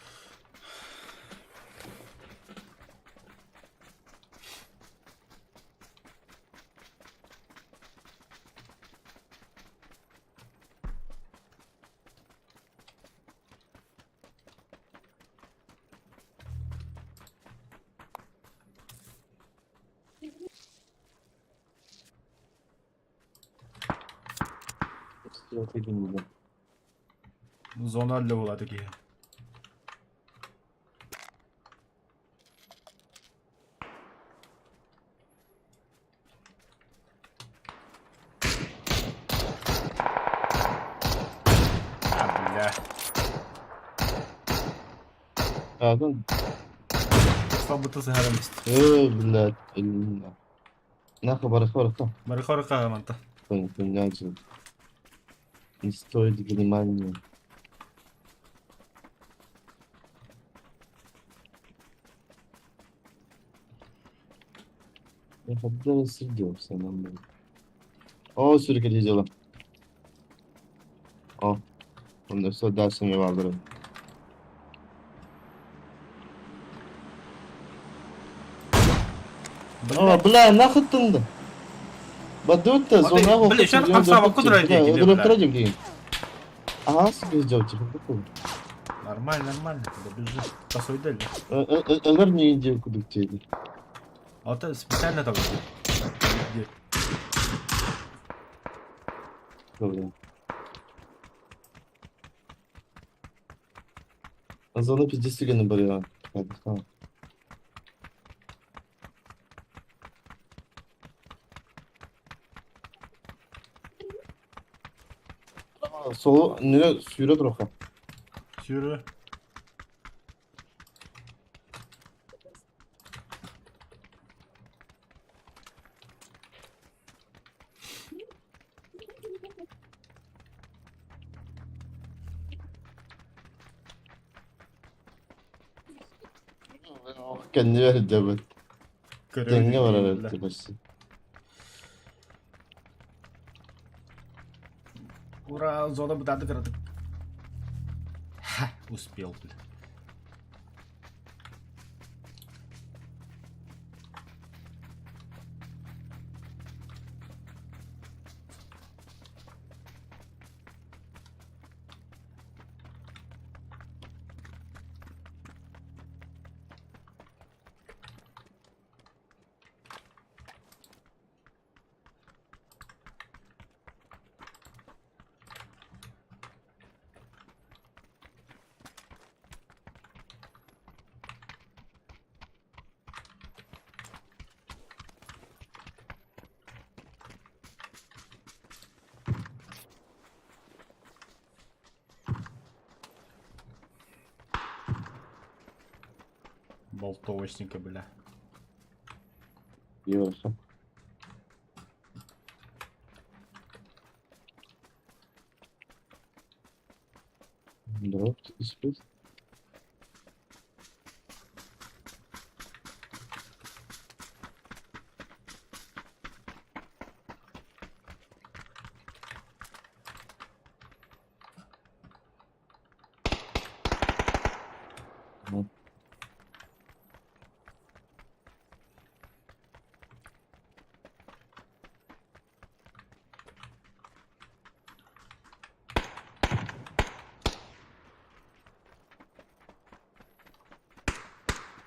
Зона для була такі. А, бля. Аатын Слабыты сыһарым исти. Э, блядь, Нахуй барыха барыха. Барыха барыха манта. Понятно. Не стоит внимания. Я когда сердился на мне. О, сюрка дела. О, он все дальше мне валдырын. О, бля, нахуй тынды. Бадутта, зона Бля, еще хамсава кудра деньги. Ага, себе сделайте, какой. Нормально, нормально, добежи. Косой дали. Өлөр не иди куда тебе. А вот специально там где? Добре. Зона пиздец түгені бар я. Солу нere сүйрө туруха. Сүйрө. Кэннибэр дьэбит. Тэҥҥэ барар эбит почти. Ура, зона бытады кыратык. Ха, успел, бля. Болтовочника, бля. Хорошо. Дроп испит.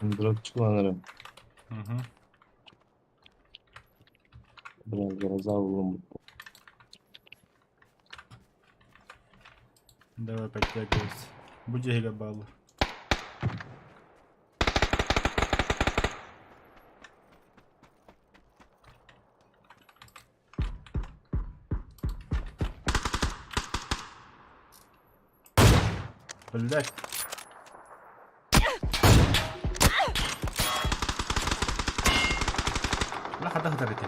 Dropçu kullanırım. Угу. Biraz гроза буллум. Давай подтягивайся. Буди габалу. Блять. لا حد هدرتي.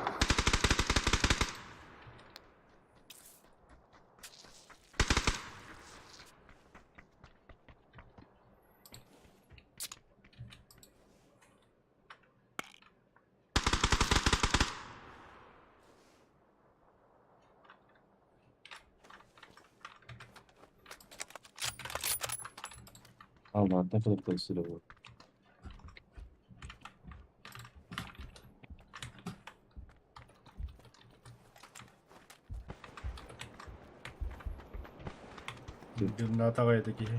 Allah ne kadar tesir bu. Гранатовые такие.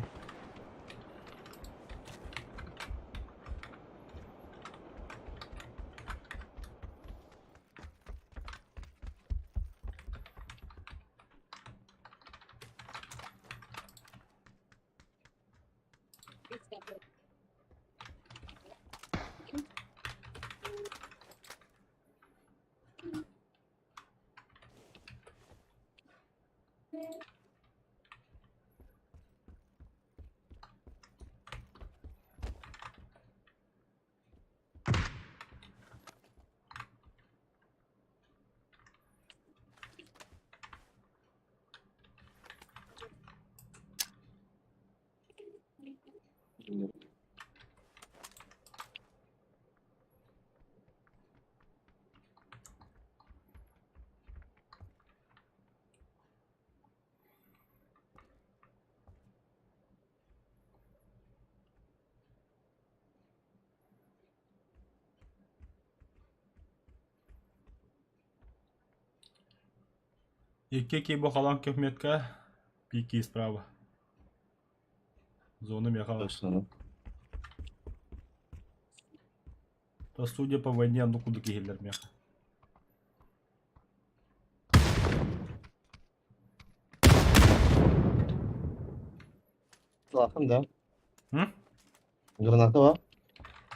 Икки киһи халан көхметка, пики справа. Зона меха. Точно. То судя по войне, ну куда кигелер меха. Лахын да. М? Граната var.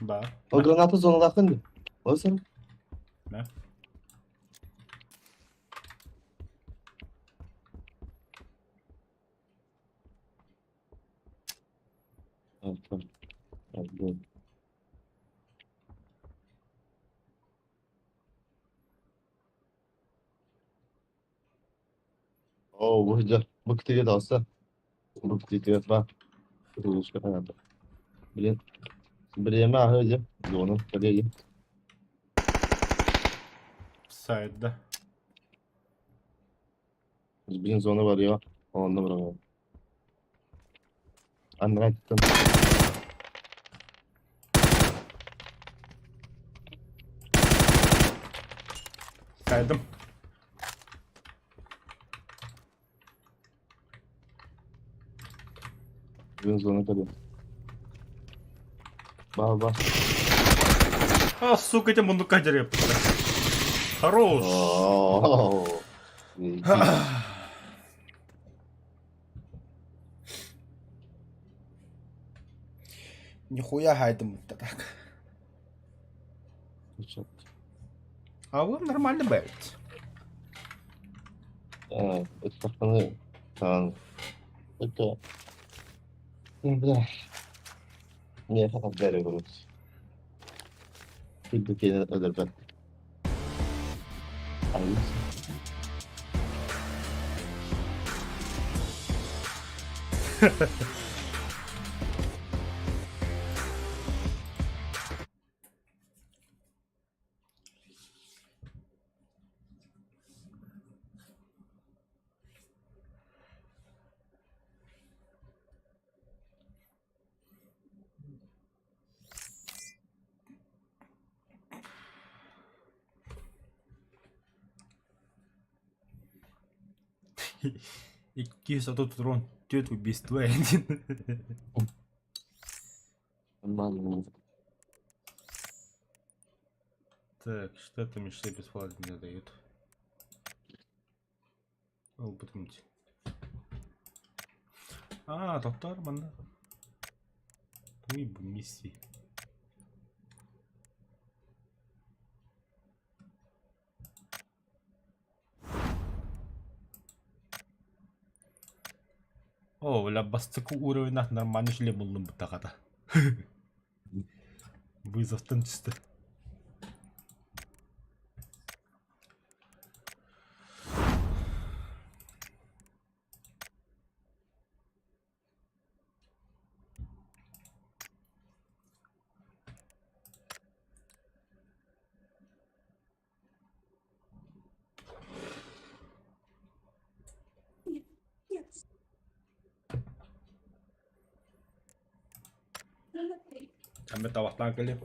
Да. O граната зоналахын. Olsun. Да. Evet, tamam. Evet, doğru. Oo bu hücre. Bu kutuya da olsa. Bu kutuya da var. Блин. Время hadi. Зону. Коллеги. Сайт, да. Блин, зона var ya. Onda bravo. Anlattım. Сайдом. Блин, зона коллеги. Ба ба. А, сука, эти мундука дерев. Хорош. Oo. Нихуя гайдом так. А вы нормально, блядь. Это там. Это. Бля. Не, very good. Türkiye'nin ödül Hayır. 234 убийство. Нормально. Так, что там еще бесплатно дают? Ол бутумт. А, доктор манна. Туй бу миссии. О, бля, бастакы уровенах нормально шлем буллум бутахата. Вызовтан түстэ. Эммэ табахтаан кэлиэм.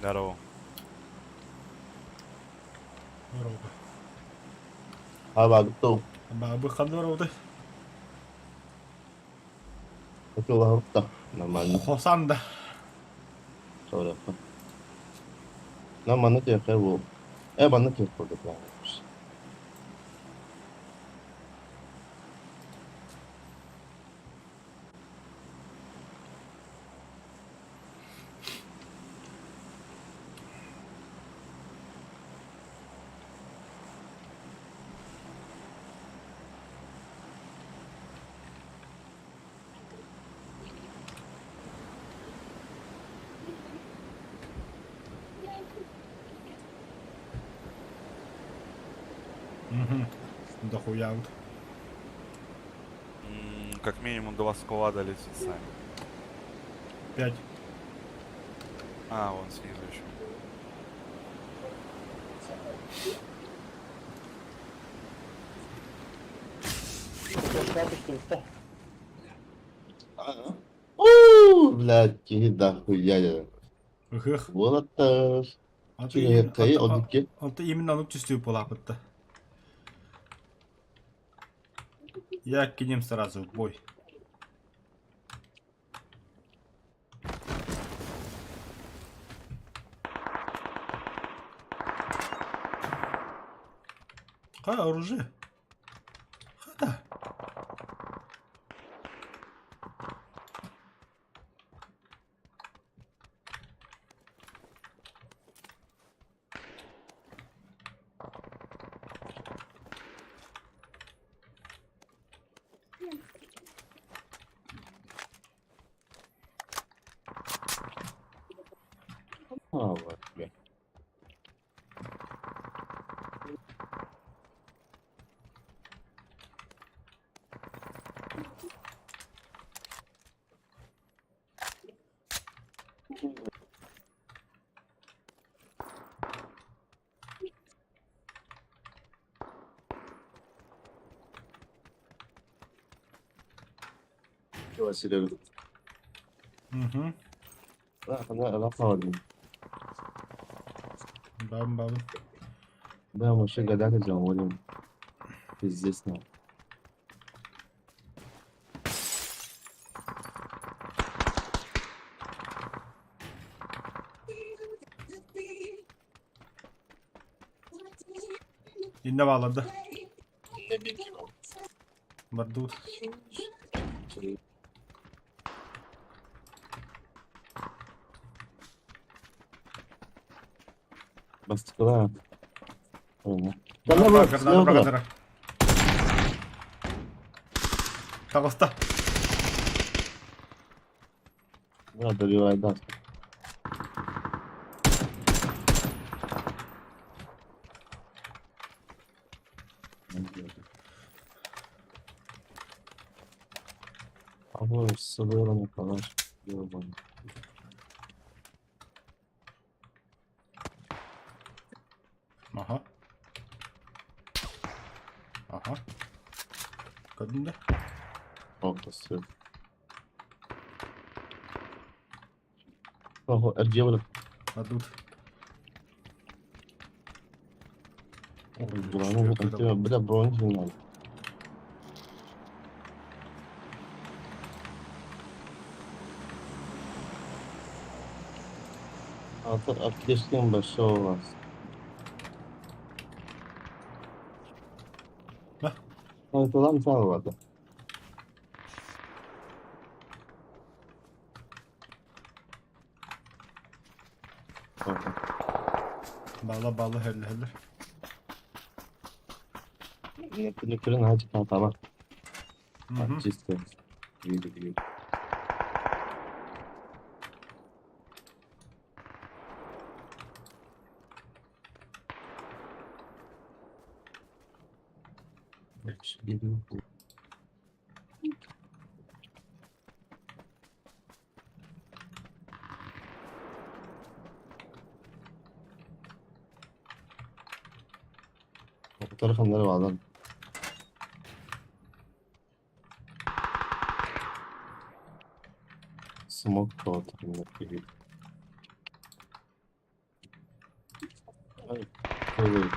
Здорово. Здорово. Абагытов. Бабы ханна Хотела Нормально. Хосан да. Хорошо. Нам манна тиэхэ буол. Э, манна тиэх курдук Угу. Дохуя вот. Как минимум два склада летит сами. Пять. А, вон снизу еще. Уу, блядь, киһи дохуя я. Ыһыах. Буолаттар. Киһи одикки. Онто именно онук түстүү буолаапытта. Я к ним сразу в бой. Ха, оружие. Хата. А, вот, бля. Серега. Угу. Да, Бам бам. Да, мы еще годами заводим. Пиздец, ну. Инна да. Бардут. Бастыкыла. Граната, Таҕыста. Да, добивай, да. А вот с собой калаш. Ёбаный. Аха. Аха. Көрдүң да? О, все. Ого, РГ Бардут. Броню, бля, броню не надо. А то аптечкин большой у вас. Да. Ну, это там сало, Балла балла хелле хелле. Некоторые на тама. Чисто. Видели. Тараханнары баалар. Смок. Ой.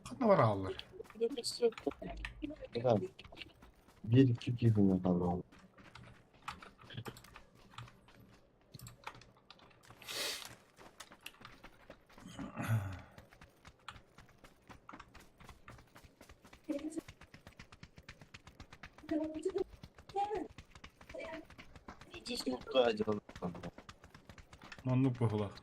Ханна бараллар? Биир икки киһини хаалла. Оннук быһыылаах.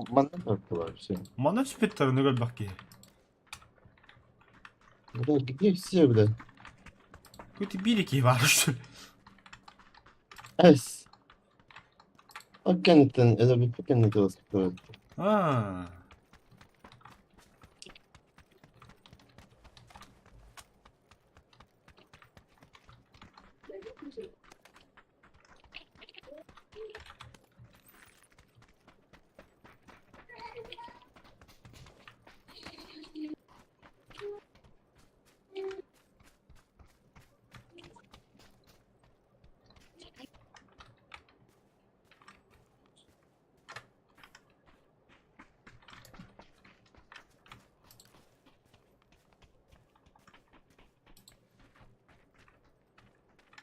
Манна тартылар все. Манна түспүттэрин өлбөх киһи. Бля, где все, бля? Какой-то биир киһи баар что ли? Эс. Оккенттен, это би покеннет воспитывает. Аа.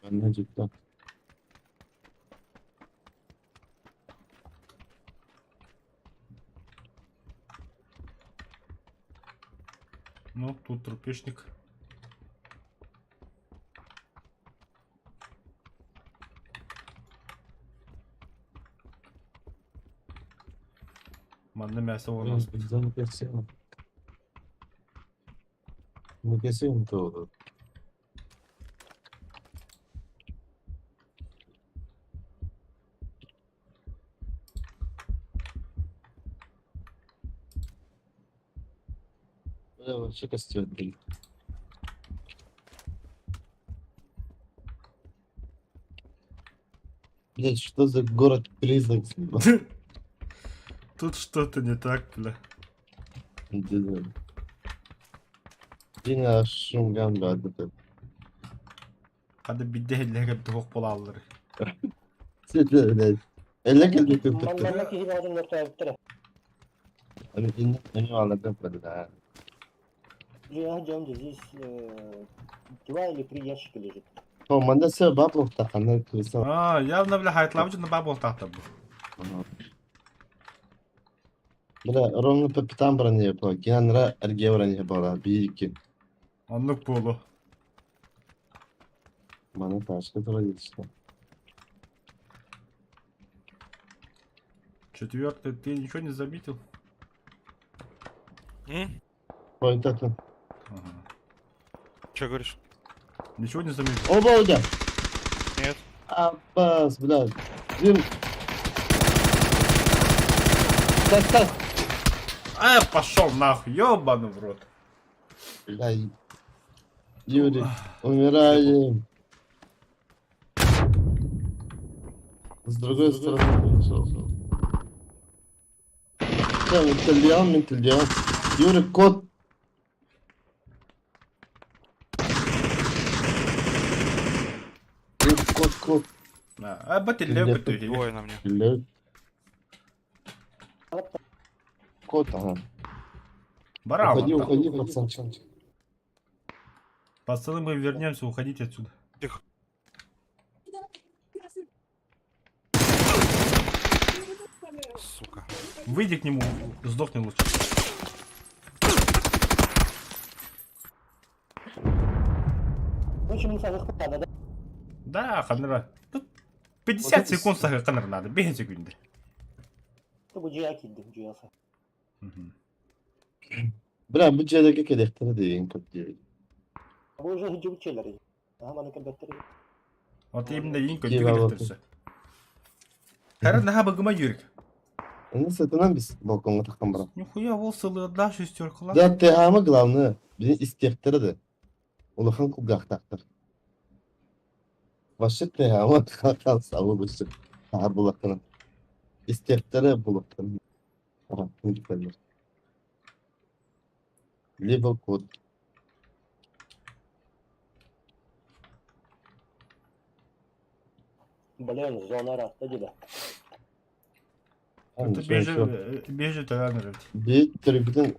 Манна дьикти. Ну, тут трупешник. Манна мясо у нас. Nekesiyorum doğru. Бля, вообще костер, блин. Блять, что за город-призрак? Тут что-то не так, бля. Дина шумган бады. Хада бидде туох буолаллар. Блять. Эле келди көптүк. Малларына киһи баҕатын ортообуттара. Эми алардан бада. Я ждем, здесь два или три ящика лежит. О, манда сө баблок таханар кылса. Аа, явно бля хайтлабыт на бабол тахта бу. Бля, ровно по пятам броня была. Генра РГ броня была. Бийки. Оннук буолу. Мана ташка традиция. Четвертый, ты ничего не заметил? М? Ой, так. Ага. Че говоришь? Ничего не заметил? О, Володя! Нет. Аббас, бля. Дим. Так, так. А, пошел нахуй, ёбаный в рот. Бля, Юрий, умираем. С другой стороны пришел. Да, ментальян, ментальян. Юрий, кот. Юрий, кот, кот. А, бателек ты. Двое на мне. Бля. Кот, ага. Барам. Уходи, уходи, пацанчик. Пацаны, мы вернемся, уходите отсюда. Тихо. Сука. Выйди к нему, сдохни лучше. Очень мусор да? Да, ханра. Тут 50 секунд саһыахха надо, 5 секунды. Бу дьиэҕэ киирдим, дьиэҕэ. Бля, бу дьиэлэргэ кэлиэхтэрэ диэн көрдүүбүт. Бу уже сылдьыбыт дьиэлэр. Аха маны кэлбэттэр. Вот именно иин көрдүү кэлиэхтэрэ. Хара наһаа быгыма Юрик. Оны сытынан біз балконга таххан баран. Нихуя ол сылыардаах шестеркалар. Да, ТХ-мы главное, били истиэхтэрэ да. Улахан кулгаахтаахтар. Вообще ТХ-мы сабы бышы. Таар булактана. Истиэхтэрэ булактана. Либо код. Блин, зона ыраатта дии да. Это бежит, бежит рано. Биир төрүкүтүн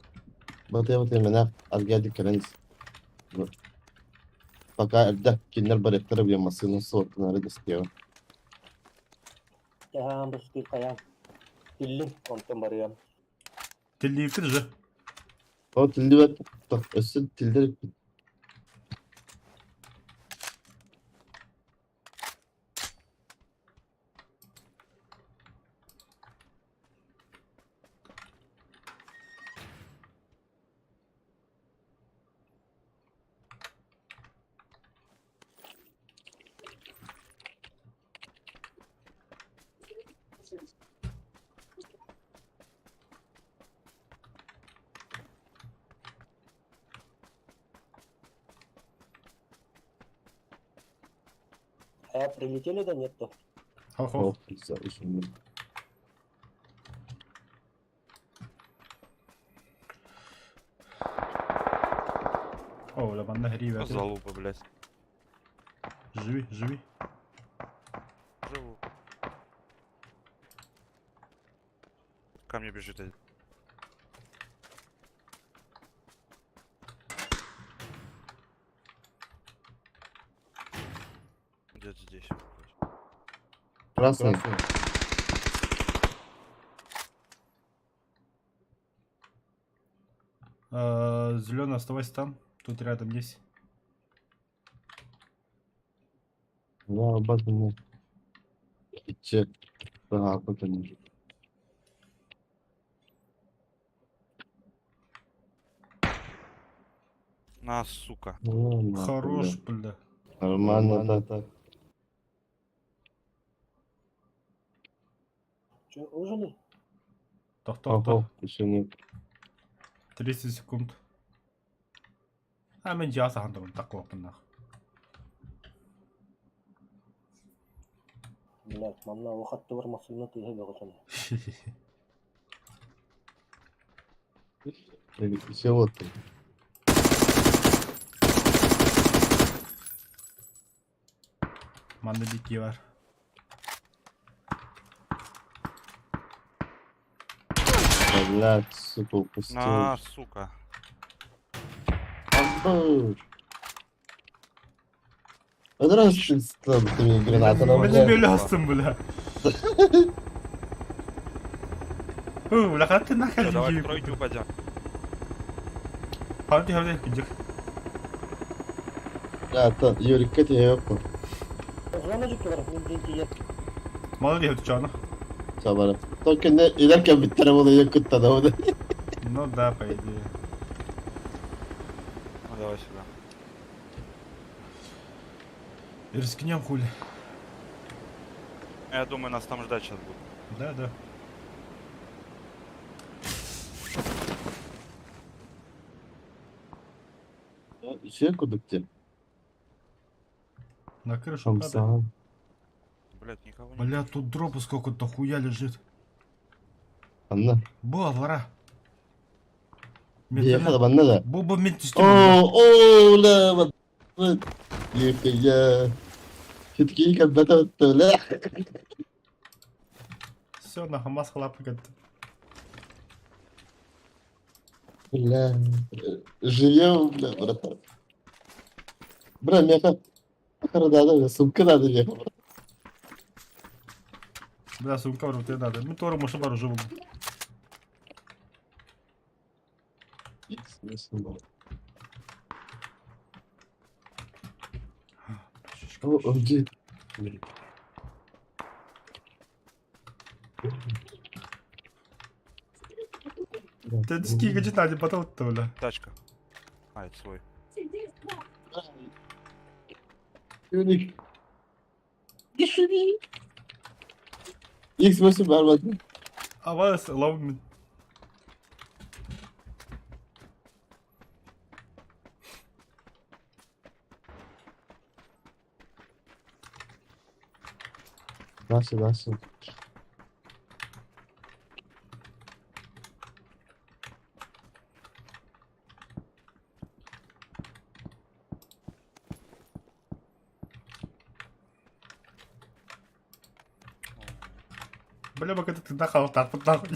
батыйа-батыйа мэнээх аргыйа кэлэн Пока эрдэ кинилэр барыахтара быйа массыына суоттанары дэстиэҕим. Таһаан быстыы хайаан. Тиллин, онтон барыам. Тиллииппит уже. Ол тиллибэт өссө тиллэр А прилетели да нет-то? Хо-хо. О, бля, манна гріве. Залупа, блядь. Живи, живи. Живу. Ко мне бежит один. Где-то здесь. блядь. Красный. Зеленый, оставайся там. Тут рядом есть. Да, бат мне. Иччи. Ага, На, сука. Ну, нахуй, Хорош, бля. бля. Нормально так. Че, ужины? Тох-тох-тох. Ого, еще нет. 30 секунд. А мен дьиэҕэ саһан туран таккыбаппын нах. Блядь, манна уохаттыбар массыына тыаһа бөҕөтөн. Все вот. Манна бикки бар. Блядь, сука, упустил. На, сука. Абы. Здравствуй, ты мне граната Бля, белястым, бля. О, бля, как ты нахер Всё, давай дикий? в тройку упадем. Ханты, ханты, кидик. Да, та, Юрик, кать я ёпку. Зона дьүттүлэр, мин диэн тиийэн. Молодец, чё, Сабара. Только не, ilerken bir tarafı yakıt da o da. Ну да, по идее. Ну давай сюда. Рискнем хули. Я думаю, нас там ждать сейчас будут. Да, да. Şey kuduk На крышу падает. Хамса. Блять, никого нет. Бля, тут дропа сколько-то хуя лежит. Anla. Была двора. Yakala bana da. Буба Oo, oo, la, bak. Ya. Kitkiyi kapata la. Все, на Хамас хлапает. Бля. Живем, бля, братан. Бра, меха. Надо, сумка надо, меха. Бля, сумка в руке надо. Мы тоже можем оружие. О, OMG. Ты скига читали потом бля. Тачка. А, это свой. Юник. X8 berbat. Авас ловим. Дальше, дальше. Бля, пока ты нахал так вот нахуй.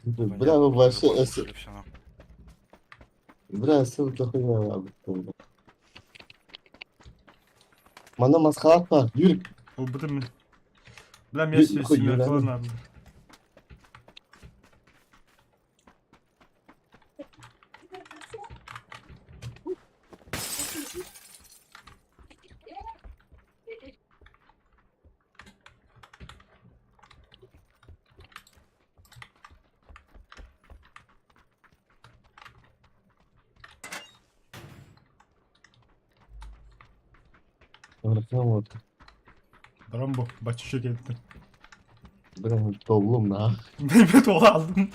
Бля, bu başı Запомнили всё, нахуй. Бля, ссылка хуйня abi. Мана масқалақ бар, Юрик. Убытым. Бля, мне Ю- хуй, семерка Юран. надо. Bırakam вот. Рамбо, бачу кетті. Бля, толлум на. Мен тола алдым.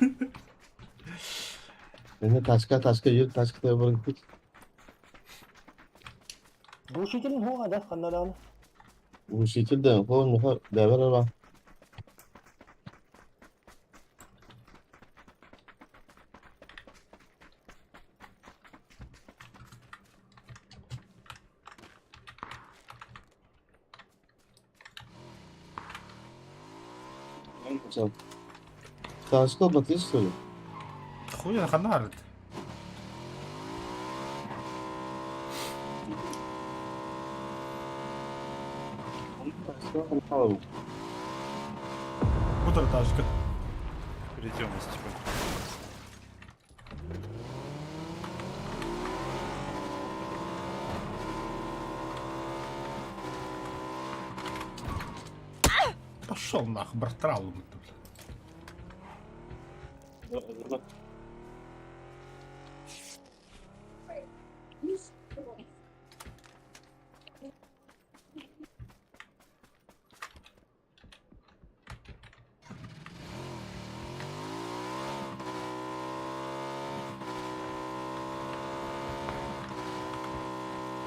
Мені тачка, тачка, Юрик, тачка бұрын Глушителин хуга да ханнадан. Учитель қол нұха дәвер ара. Тачка батыр что ли? Хуй ханарит. Утро тачка. Впереди у нас типа. Пошел нахуй, брат, бля.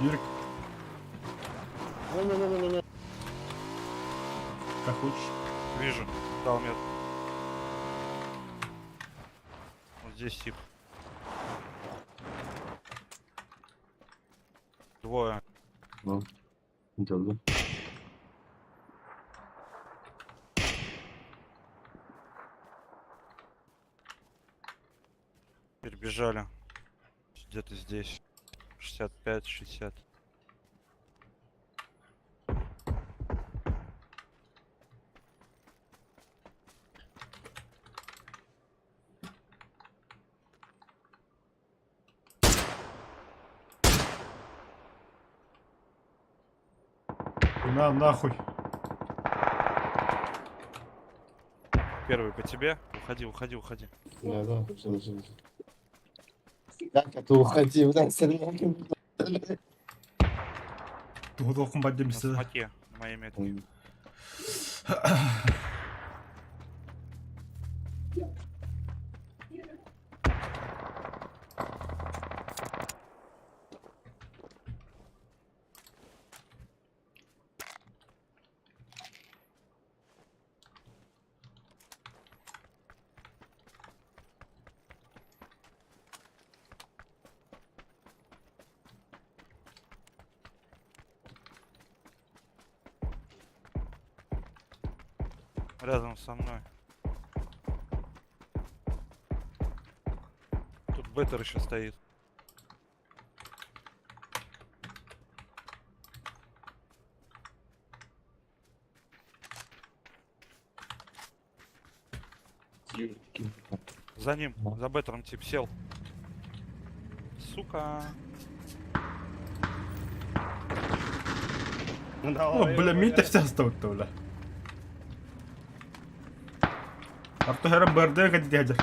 Юрик, Не-не-не-не-не. как хочешь. Вижу. Дал мет. Вот здесь тип. Двое. Gördüm. Перебежали. Где-то здесь. 65, 60. На, нахуй. Первый по тебе. Уходи, уходи, уходи. Да, да, всё, всё, всё. Как это уходи, бля, стрелянки. Туғын На бадемся. смоке. На моей метке. Рядом со мной. Тут беттер еще стоит. За ним, за беттером тип сел. Сука. О, бля, мита вся осталась, бля. Артуһара бырдыа кэтитиһэдьэр.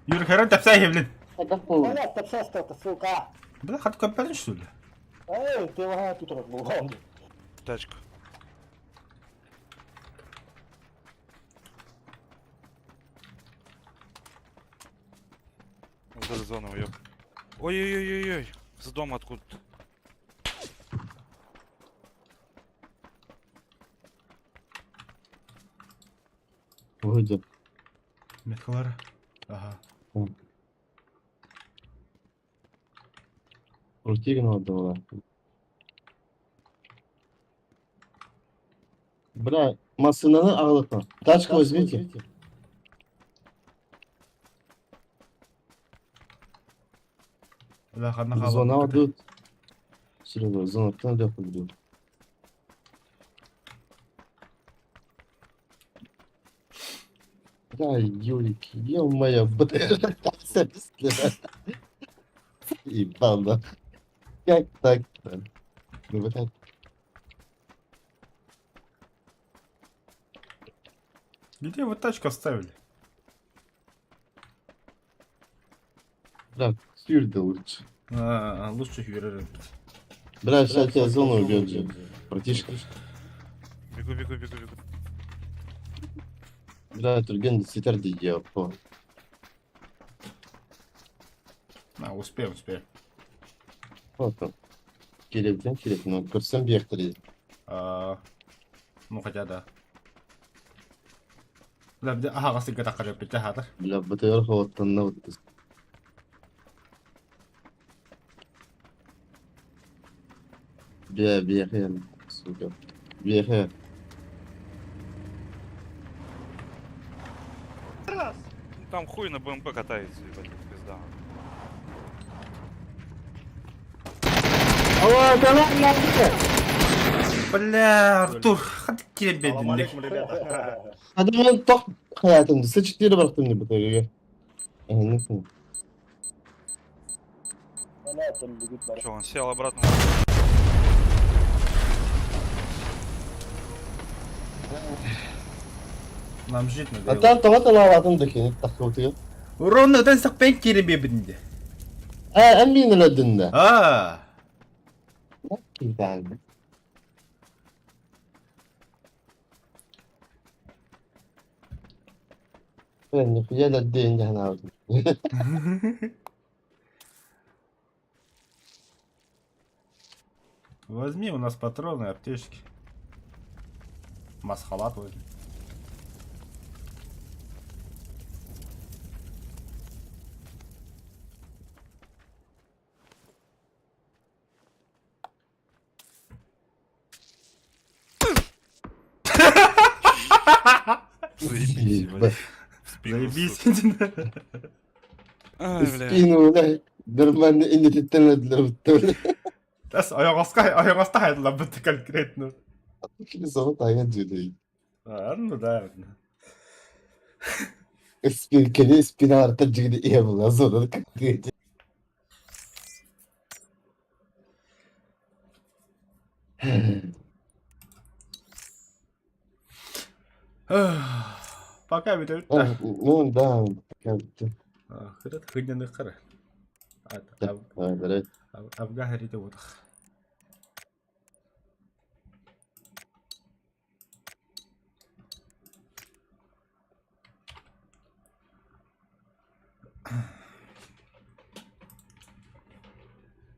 Юрхара тапсай блин. Блядь, тапсай сука. Бля, хат көппәтин что ли? Эй, ты ага тут был. Тачка. Вот эта зона уеб. Ой-ой-ой-ой-ой. С дома откуда-то. Выйдет. Меткалар. Ага. Крутигну отдала. Бля, машинаны ağlatma. Тачку возьмите. Бля, ханна Зона отдают. Серега, зона там да подбил. Да, Юрик, ё-моё, БТР, Ебал, да. Как так-то? Ну, блядь. Где вы тачку оставили? Бля, сюрда лучше. А, лучше юрер. Бля, сейчас тебя зону убьет же. Братишка. Бегу, бегу, бегу, бегу. Бля, Турген, ситер дия, по. А, успеем, успеем. Вот Керектен керек, но көрсем бектір. А, ну хотя да. Бля, бля, ага, қасы гата қарап бітті хатыр. Бля, БТР холодтан на вот. Бля, бля, сука. Бля. Ну, Там хуй на БМП катается, ебать, это пизда. Бля, Артур, хат Салам келбедin. алейкум, ребята. Адамın тоқ hayatımda С4 bıraktım ne BTR'ye. Ne Блядь, там бегут Че, он сел обратно? Нам жить надо. Atan тоға талабатын да кенет тақы Урон өтен сақпен келбедінде. А, әмин өлөдүн да. А, Китан. Ben нихуя да день не возьми у нас патроны, аптечки. Масхалат возьми. Заебись, ебать. В спину, Заебись. сука. Ай, бля. Спину, бля. Нормально иннететтен Тас аяғасқа аяғаста хайдылар бітті конкретно. Зовут аян жүдей. А, ну да. Спин, кене спиналар жигде ие була зона конкретно. Пока бітті. Ну да, как-то. Хырыт хыдняны қыры. Да, Авга харита отах.